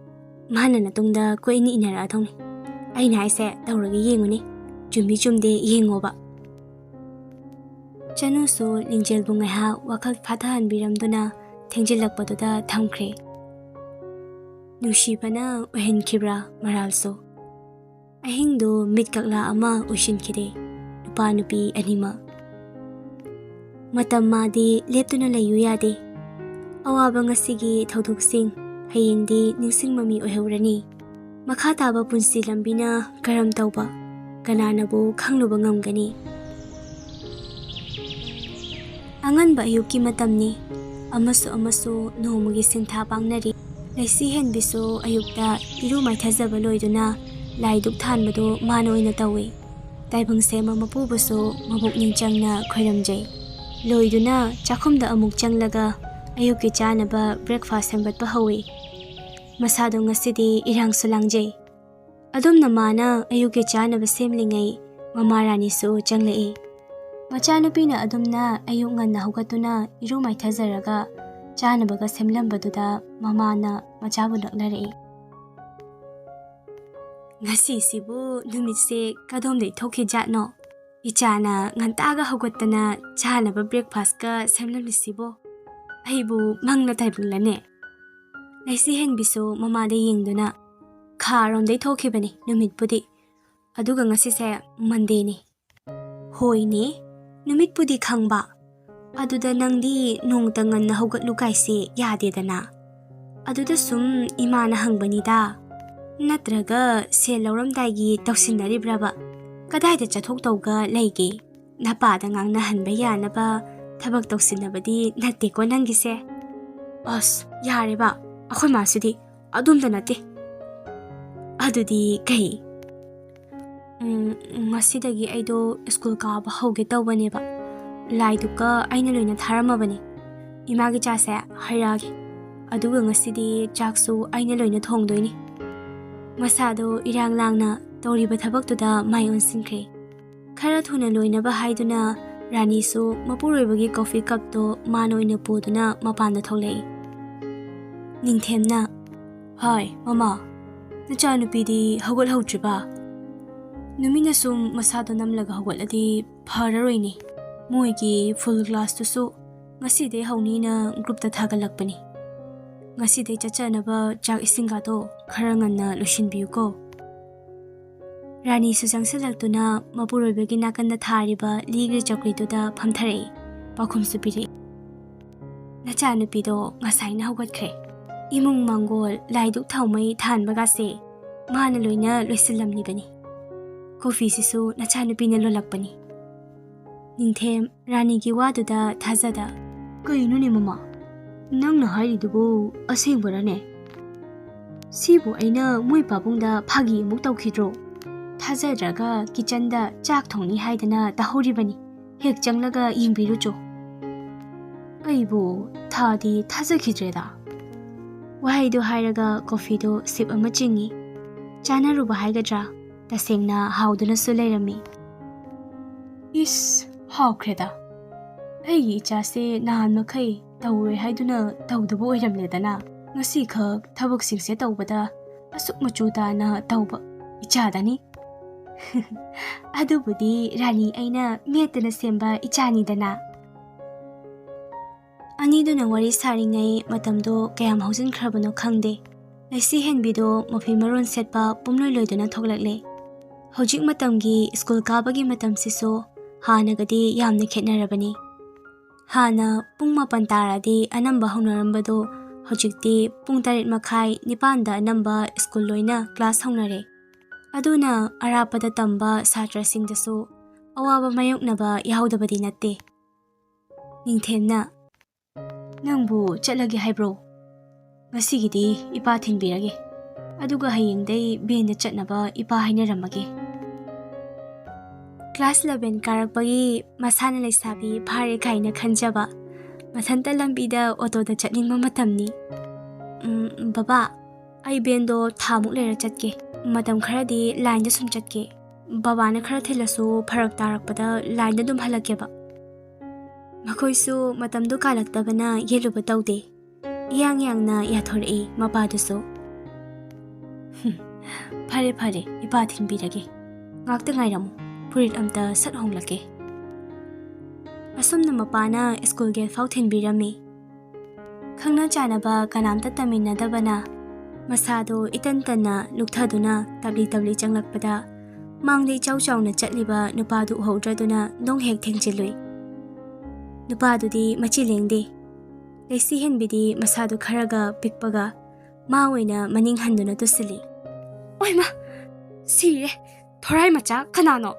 ꯃꯥꯅ ꯅꯇꯨꯡꯗ ꯀꯣꯏꯏꯟ ꯏꯟꯅꯔꯛꯑꯗꯧꯅꯤ꯫ ꯑꯩꯅ ꯍꯥꯏꯁꯦ ꯇꯧꯔꯒ ꯌꯦꯡꯉꯨꯅꯦ꯫ ꯆꯨꯝꯃꯤ ꯆꯨꯝꯗꯦ ꯌꯦꯡꯉꯣꯕ꯫ ꯆꯅꯨꯁꯨ ꯂꯤꯡꯖꯦꯜꯕꯨ ꯉꯥꯏꯍꯥꯛ ꯋꯥꯈꯜ ꯐꯥꯊꯍꯟꯕꯤꯔꯝꯗꯨꯅ ꯊꯦꯡꯖꯤꯜꯂꯛꯄꯗꯨꯗ ꯊꯝꯈ꯭ꯔꯦ꯫ ꯅꯨꯡꯁꯤꯕꯅ ꯑꯣꯏꯍꯟꯈꯤꯕ꯭ꯔꯥ ꯃꯔꯥꯜꯁꯨ? ꯑꯍꯤꯡꯗꯨ ꯃꯤꯠ ꯀꯛꯂꯥ ꯑꯃ ꯑꯣꯏꯁꯤꯟꯈꯤꯗꯦ ꯅꯨꯄꯥ ꯅꯨꯄꯤ ꯑꯅꯤꯃꯛ꯫ ꯃꯇꯝ ꯃꯥꯗꯤ ꯂꯦꯞꯇꯨꯅ ꯂꯩꯌꯨ ꯌꯥꯗꯦ꯫ ꯑꯋꯥꯕ ꯉꯁꯤꯒꯤ ꯊꯧꯗꯣꯛꯁꯤꯡ ꯍꯌꯦꯡꯗꯤ ꯅꯤꯡꯁꯤꯡꯕ ꯃꯤ ꯑꯣꯏꯍꯧꯔꯅꯤ꯫ ꯃꯈꯥ ꯇꯥꯕ ꯄꯨꯟꯁꯤ ꯂꯝꯕꯤꯅ ꯀꯔꯝ ꯇꯧꯕ, ꯀꯅꯥꯅꯕꯨ ꯈꯪꯂꯨꯕ ꯉꯝꯒꯅꯤ? ꯑꯉꯟꯕ ꯑꯌꯨꯛꯀꯤ ꯃꯇꯝꯅꯤ꯫ ꯑꯃꯁꯨ ꯑꯃꯁꯨ ꯅꯣꯡꯃꯒꯤ ꯁꯤꯟꯊꯥ ꯄꯥꯡꯅꯔꯤ꯫ ꯂꯩꯁꯤ ꯍꯦꯟꯕꯤꯁꯨ ꯑꯌꯨꯛꯇ ꯏꯔꯨ ꯃꯥꯏꯊꯖꯕ ꯂꯣꯏꯗꯨꯅ ꯂꯥꯏ ꯙꯨꯛ ꯊꯥꯟꯕꯗꯨ ꯃꯥꯅ ꯑꯣꯏꯅ ꯇꯧꯏ꯫ ꯇꯥꯏꯕꯪ ꯁꯦꯝꯕ ꯃꯄꯨꯕꯨꯁꯨ ꯃꯕꯨꯛꯅꯤꯡ ꯆꯪꯅ ꯈꯣꯏꯔꯝꯖꯩ꯫ ꯂꯣꯏꯗꯨꯅ ꯆꯥꯛꯈꯨꯝꯗ ꯑꯃꯨꯛ ꯆꯪꯂꯒ ꯑꯌꯨꯛꯀꯤ ꯆꯥꯅꯕ breakfast ꯁꯦꯝꯒꯠꯄ ꯍꯧꯏ꯫ ꯃꯁꯥꯗꯣ ꯉꯁꯤꯗꯤ ꯏꯔꯥꯡꯁꯨ ꯂꯥꯡꯖꯩ꯫ ꯑꯗꯨꯝꯅ ꯃꯥꯅ ꯑꯌꯨꯛꯀꯤ ꯆꯥꯅꯕ ꯁꯦꯝꯂꯤꯉꯩ ꯃꯃꯥ ꯔꯥꯅꯤꯁꯨ ꯆꯪꯂꯛꯏ꯫ ꯃꯆꯥꯅꯨꯄꯤꯅ ꯑꯗꯨꯝꯅ ꯑꯌꯨꯛ ꯉꯟꯅ ꯍꯧꯒꯠꯇꯨꯅ ꯏꯔꯨ ꯃꯥꯏꯊꯖꯔꯒ ꯆꯥꯅꯕꯒ ꯁꯦꯝꯂꯝꯕꯗꯨꯗ ꯃꯃꯥꯅ ꯃꯆꯥꯕꯨ ꯂꯛꯅꯔꯛꯏ꯫ "ꯉꯁꯤꯁꯤꯕꯨ ꯅꯨꯃꯤꯠꯁꯦ ꯀꯗꯣꯝꯗꯩ ꯊꯣꯛꯈꯤꯖꯥꯠꯅꯣ? ꯏꯆꯥꯅ ꯉꯟꯇꯥꯒ ꯍꯧꯒꯠꯇꯅ ꯆꯥꯅꯕ breakfastꯀ ꯁꯦꯝꯂꯝꯃꯤꯁꯤꯕꯣ꯫ ꯑꯩꯕꯨ ꯃꯪꯂ ꯇꯥꯏꯕꯪꯂꯅꯦ?" ꯂꯩꯁꯤ ꯍꯦꯟꯕꯤꯁꯨ ꯃꯃꯥꯗ ꯌꯦꯡꯗꯨꯅ, "ꯈꯥꯔꯣꯝꯗꯩ ꯊꯣꯛꯈꯤꯕꯅꯤ ꯅꯨꯃꯤꯠꯄꯨꯗꯤ꯫ ꯑꯗꯨꯒ ꯉꯁꯤꯁꯦ Mondayꯅꯤ꯫" "ꯍꯣꯏꯅꯦ, ꯅꯨꯃꯤꯠꯄꯨꯗꯤ ꯈꯪꯕ꯫ ꯑꯗꯨꯗ ꯅꯪꯗꯤ ꯅꯣꯡꯇ ꯉꯟꯅ ꯍꯧꯒꯠꯂꯨ ꯀꯥꯏꯁꯦ ꯌꯥꯗꯦꯗꯅ꯫ ꯑꯗꯨꯗ ꯁꯨꯝ ꯏꯃꯥꯅ ꯍꯪꯕꯅꯤꯗ꯫ ꯅꯠꯇ꯭ꯔꯒ ꯁꯦꯜ ꯂꯧꯔꯝꯗꯥꯏꯒꯤ ꯇꯧꯁꯤꯟꯅꯔꯤꯕ꯭ꯔꯕ? ꯀꯗꯥꯏꯗ ꯆꯠꯊꯣꯛꯇꯧꯒ ꯂꯩꯒꯦ? ꯅꯄꯥꯗ ꯉꯥꯡꯅꯍꯟꯕ ꯌꯥꯅꯕ ꯊꯕꯛ ꯇꯧꯁꯤꯟꯅꯕꯗꯤ ꯅꯠꯇꯦꯀꯣ ꯅꯪꯒꯤꯁꯦ?" "ꯑꯁ, ꯌꯥꯔꯦꯕ, ꯑꯩꯈꯣꯏ ꯃꯥꯁꯤꯗꯤ ꯑꯗꯨꯝꯇ ꯅꯠꯇꯦ꯫" "ꯑꯗꯨꯗꯤ ꯀꯩ?" "ꯎꯝ, ꯉꯁꯤꯗꯒꯤ ꯑꯩꯗꯣ ꯁ꯭ꯀꯨꯜ ꯀꯥꯕ ꯍꯧꯒꯦ ꯇꯧꯕꯅꯦꯕ꯫ ꯂꯥꯏ ꯙꯨꯛꯀ ꯑꯩꯅ ꯂꯣꯏꯅ ꯊꯥꯔꯝꯃꯕꯅꯦ꯫ ꯏꯃꯥꯒꯤ ꯆꯥꯁꯦ ꯍꯩꯔꯛꯑꯒꯦ꯫ ꯑꯗꯨꯒ ꯉꯁꯤꯗꯤ ꯆꯥꯛꯁꯨ ꯑꯩꯅ ꯂꯣꯏꯅ ꯊꯣꯡꯗꯣꯏꯅꯤ꯫" ꯃꯁꯥꯗꯣ ꯏꯔꯥꯡ ꯂꯥꯡꯅ ꯇꯧꯔꯤꯕ ꯊꯕꯛꯇꯨꯗ ꯃꯥꯏ ꯑꯣꯟꯁꯤꯟꯈ꯭ꯔꯦ꯫ ꯈꯔ ꯊꯨꯅ ꯂꯣꯏꯅꯕ ꯍꯥꯏꯗꯨꯅ ꯔꯥꯅꯤꯁꯨ ꯃꯄꯨꯔꯣꯏꯕꯒꯤ coffee cupꯇꯣ ꯃꯥꯅ ꯑꯣꯏꯅ ꯄꯨꯗꯨꯅ ꯃꯄꯥꯟꯗ ꯊꯣꯛꯂꯛꯏ꯫ ꯅꯤꯡꯊꯦꯝꯅ, "ꯍꯥꯏ, ꯃꯃꯥ, ꯅꯆꯥꯅꯨꯄꯤꯗꯤ ꯍꯧꯒꯠꯍꯧꯗ꯭ꯔꯤꯕ?" ꯅꯨꯃꯤꯠꯅ ꯁꯨꯝ ꯃꯁꯥꯗꯣ ꯅꯝꯂꯒ ꯍꯧꯒꯠꯂꯗꯤ ꯐꯔꯔꯣꯏꯅꯦ꯫ ꯃꯣꯏꯒꯤ ꯐꯨꯜ ꯀ꯭ꯂꯥꯁꯇꯨꯁꯨ ꯉꯁꯤꯗꯩ ꯍꯧꯅꯤꯅ ꯒ꯭ꯔꯨꯞꯇ ꯊꯥꯒꯠꯂꯛꯄꯅꯤ꯫ ꯉꯁꯤꯗꯩ ꯆꯠꯆꯅꯕ ꯆꯥꯛ ꯏꯁꯤꯡꯒꯗꯣ ꯈꯔ ꯉꯟꯅ ꯂꯣꯏꯁꯤꯟꯕꯤꯌꯨꯀꯣ꯫ ꯔꯥꯅꯤꯁꯨ ꯆꯪꯁꯤꯜꯂꯛꯇꯨꯅ ꯃꯄꯨꯔꯣꯏꯕꯒꯤ ꯅꯥꯀꯟꯗ ꯊꯥꯔꯤꯕ ꯂꯤꯒꯤ ꯆꯧꯀ꯭ꯔꯤꯗꯨꯗ ꯐꯝꯊꯔꯛꯏ꯫ ꯄꯥꯎꯈꯨꯝꯁꯨ ꯄꯤꯔꯛꯏ꯫ "ꯅꯆꯥꯅꯨꯄꯤꯗꯣ ꯉꯁꯥꯏꯅ ꯍꯧꯒꯠꯈ꯭ꯔꯦ꯫ ꯏꯃꯨꯡ ꯃꯥꯡꯒꯣꯜ, ꯂꯥꯏꯗꯨꯛ ꯊꯥꯎꯃꯩ ꯊꯥꯟꯕꯒꯥꯁꯦ ꯃꯥꯅ ꯂꯣꯏꯅ ꯂꯣꯏꯁꯤꯜꯂꯝꯂꯤꯕꯅꯤ꯫ ꯀꯣꯐꯤꯁꯤꯁꯨ ꯅꯆꯥꯅꯨꯄꯤꯅ ꯂꯣꯜꯂꯛꯄꯅꯤ꯫" ꯅꯤꯡꯊꯦꯝ ꯔꯥꯅꯤꯒꯤ ꯋꯥꯗꯨꯗ ꯊꯥꯖꯗ, "ꯀꯩꯅꯣꯅꯦ ꯃꯃꯥ? ꯅꯪꯅ ꯍꯥꯏꯔꯤꯗꯨꯕꯨ ꯑꯁꯦꯡꯕꯔꯅꯦ? ꯁꯤꯕꯨ ꯑꯩꯅ ꯃꯣꯏ ꯄꯥꯕꯨꯡꯗ ꯐꯥꯒꯤ ꯑꯃꯨꯛ ꯇꯧꯈꯤꯗ꯭ꯔꯣ? ꯊꯥꯖꯗ꯭ꯔꯒ ꯀꯤꯆꯟꯗ ꯆꯥꯛ ꯊꯣꯡꯅꯤ ꯍꯥꯏꯗꯅ ꯇꯧꯍꯧꯔꯤꯕꯅꯤ꯫ ꯍꯦꯛ ꯆꯪꯂꯒ ꯌꯦꯡꯕꯤꯔꯨꯆꯣ꯫" ꯑꯩꯕꯨ ꯊꯥꯗꯤ ꯊꯥꯖꯈꯤꯗ꯭ꯔꯦꯗ꯫ ꯋꯥꯍꯩꯗꯨ ꯍꯥꯏꯔꯒ ꯀꯣꯐꯤꯗꯨ ꯁꯤꯞ ꯑꯃ ꯆꯤꯡꯏ꯫ ꯆꯥꯅꯔꯨꯕ ꯍꯥꯏꯒꯗ꯭ꯔꯥ? ꯇꯁꯦꯡꯅ ꯍꯥꯎꯗꯨꯅꯁꯨ ꯂꯩꯔꯝꯃꯤ꯫ "ꯏꯁ, ꯍꯥꯎꯈ꯭ꯔꯦꯗ꯫ ꯑꯩꯒꯤ ꯏꯆꯥꯁꯦ ꯅꯍꯥꯟ ꯃꯈꯩ ꯇꯧꯔꯣꯏ ꯍꯥꯏꯗꯨꯅ ꯇꯧꯗꯕ ꯑꯣꯏꯔꯝꯂꯦꯗꯅ꯫ ꯉꯁꯤꯈꯛ ꯊꯕꯛꯁꯤꯡꯁꯦ ꯇꯧꯕꯗ ꯑꯁꯨꯛ ꯃꯆꯨ ꯇꯥꯅ ꯇꯧꯕ ꯏꯆꯥꯗꯅꯤ꯫" "ꯑꯗꯨꯕꯨꯗꯤ ꯔꯥꯅꯤ ꯑꯩꯅ ꯃꯦꯠꯇꯅ ꯁꯦꯝꯕ ꯏꯆꯥꯅꯤꯗꯅ꯫" ꯑꯅꯤꯗꯨꯅ ꯋꯥꯔꯤ ꯁꯥꯔꯤꯉꯩ ꯃꯇꯝꯗꯣ ꯀꯌꯥꯝ ꯍꯧꯖꯤꯟꯈ꯭ꯔꯕꯅꯣ ꯈꯪꯗꯦ꯫ ꯂꯩꯁꯤ ꯍꯦꯟꯕꯤꯗꯣ ꯃꯐꯤ ꯃꯔꯣꯟ ꯁꯦꯠꯄ ꯄꯨꯝꯂꯣꯏ ꯂꯣꯏꯗꯨꯅ ꯊꯣꯛꯂꯛꯂꯦ꯫ ꯍꯧꯖꯤꯛ ꯃꯇꯝꯒꯤ ꯁ꯭ꯀꯨꯜ ꯀꯥꯕꯒꯤ ꯃꯇꯝꯁꯤꯁꯨ ꯍꯥꯟꯅꯒꯗꯤ ꯌꯥꯝꯅ ꯈꯦꯠꯅꯔꯕꯅꯤ꯫ ꯍꯥꯟꯅ ꯄꯨꯡ ꯃꯥꯄꯟ ꯇꯥꯔꯗꯤ ꯑꯅꯝꯕ ꯍꯧꯅꯔꯝꯕꯗꯨ ꯍꯧꯖꯤꯛꯇꯤ ꯄꯨꯡ ꯇꯔꯦꯠ ꯃꯈꯥꯏ, ꯅꯤꯄꯥꯟꯗ ꯑꯅꯝꯕ ꯁ꯭ꯀꯨꯜ ꯂꯣꯏꯅ ꯀ꯭ꯂꯥꯁ ꯍꯧꯅꯔꯦ꯫ ꯑꯗꯨꯅ ꯑꯔꯥꯞꯄꯗ ꯇꯝꯕ ꯁꯥꯇ꯭ꯔꯁꯤꯡꯗꯁꯨ ꯑꯋꯥꯕ ꯃꯥꯌꯣꯛꯅꯕ ꯌꯥꯎꯗꯕꯗꯤ ꯅꯠꯇꯦ꯫ ꯅꯤꯡꯊꯦꯝꯅ, "ꯅꯪꯕꯨ ꯆꯠꯂꯒꯦ ꯍꯥꯏꯕ꯭ꯔꯣ? ꯉꯁꯤꯒꯤꯗꯤ ꯏꯄꯥ ꯊꯤꯟꯕꯤꯔꯒꯦ꯫ ꯑꯗꯨꯒ ꯍꯌꯦꯡꯗꯩ ꯕꯦꯟꯗ ꯆꯠꯅꯕ ꯏꯄꯥ ꯍꯥꯏꯅꯔꯝꯃꯒꯦ꯫" ꯀ꯭ꯂꯥꯁ ꯏꯂꯚꯦꯟ ꯀꯥꯔꯛꯄꯒꯤ ꯃꯁꯥꯅ ꯂꯩꯁꯥꯕꯤ ꯐꯥꯔꯦ ꯀꯥꯏꯅ ꯈꯟꯖꯕ, ꯃꯊꯟꯇ ꯂꯝꯕꯤꯗ ꯑꯣꯇꯣꯗ ꯆꯠꯅꯤꯡꯕ ꯃꯇꯝꯅꯤ꯫ "ꯎꯝ, ꯕꯕꯥ, ꯑꯩ ꯕꯦꯟꯗꯣ ꯊꯥꯃꯨꯛ ꯂꯩꯔ ꯆꯠꯀꯦ꯫ ꯃꯇꯝ ꯈꯔꯗꯤ ꯂꯥꯏꯟꯗ ꯁꯨꯝ ꯆꯠꯀꯦ꯫ ꯕꯕꯥꯅ ꯈꯔ ꯊꯤꯜꯂꯁꯨ ꯐꯔꯛ ꯇꯥꯔꯛꯄꯗ ꯂꯥꯏꯟꯗ ꯑꯗꯨꯝ ꯍꯜꯂꯛꯀꯦꯕ꯫" ꯃꯈꯣꯏꯁꯨ ꯃꯇꯝꯗꯨ ꯀꯥꯜꯂꯛꯇꯕꯅ ꯌꯦꯠꯂꯨꯕ ꯇꯧꯗꯦ꯫ ꯏꯌꯥꯡ ꯌꯥꯡꯅ ꯌꯥꯊꯣꯔꯛꯏ ꯃꯄꯥꯗꯨꯁꯨ꯫ "ꯍꯨꯝ, ꯐꯔꯦ ꯐꯔꯦ, ꯏꯄꯥ ꯊꯤꯟꯕꯤꯔꯒꯦ꯫ "ꯉꯥꯛꯇ ꯉꯥꯏꯔꯝꯃꯨ, ꯐꯨꯔꯤꯠ ꯑꯝꯇ ꯁꯠ ꯍꯣꯡꯂꯛꯀꯦ"꯫ ꯑꯁꯨꯝꯅ ꯃꯄꯥꯅ ꯁ꯭ꯀꯨꯜ ꯒꯦꯠ ꯐꯥꯎ ꯊꯤꯟꯕꯤꯔꯝꯃꯤ꯫ ꯈꯪꯅ ꯆꯥꯟꯅꯕ ꯀꯅꯥꯝꯇ ꯇꯝꯃꯤꯟꯅꯗꯕꯅ ꯃꯁꯥꯗꯣ ꯏꯇꯟ ꯇꯟꯅ ꯂꯨꯛꯊꯗꯨꯅ ꯇꯞꯂꯤ ꯇꯞꯂꯤ ꯆꯪꯂꯛꯄꯗ, ꯃꯥꯡꯗ ꯏꯆꯥꯎ ꯆꯥꯎꯅ ꯆꯠꯂꯤꯕ ꯅꯨꯄꯥꯗꯨ ꯎꯍꯧꯗ꯭ꯔꯗꯨꯅ ꯅꯣꯡ ꯍꯦꯛ ꯊꯦꯡꯖꯤꯜꯂꯨꯏ꯫ ꯅꯨꯄꯥꯗꯨꯗꯤ ꯃꯆꯤ ꯂꯦꯡꯗꯦ꯫ ꯂꯩꯁꯤ ꯍꯦꯟꯕꯤꯗꯤ ꯃꯁꯥꯗꯨ ꯈꯔꯒ ꯄꯤꯛꯄꯒ ꯃꯥ ꯑꯣꯏꯅ ꯃꯅꯤꯡ ꯍꯟꯗꯨꯅ ꯇꯨꯁꯤꯜꯂꯤ꯫ "ꯑꯣꯏꯃ! ꯁꯤꯔꯦ! ꯊꯣꯔꯥꯏ ꯃꯆꯥ ꯀꯅꯥꯅꯣ?"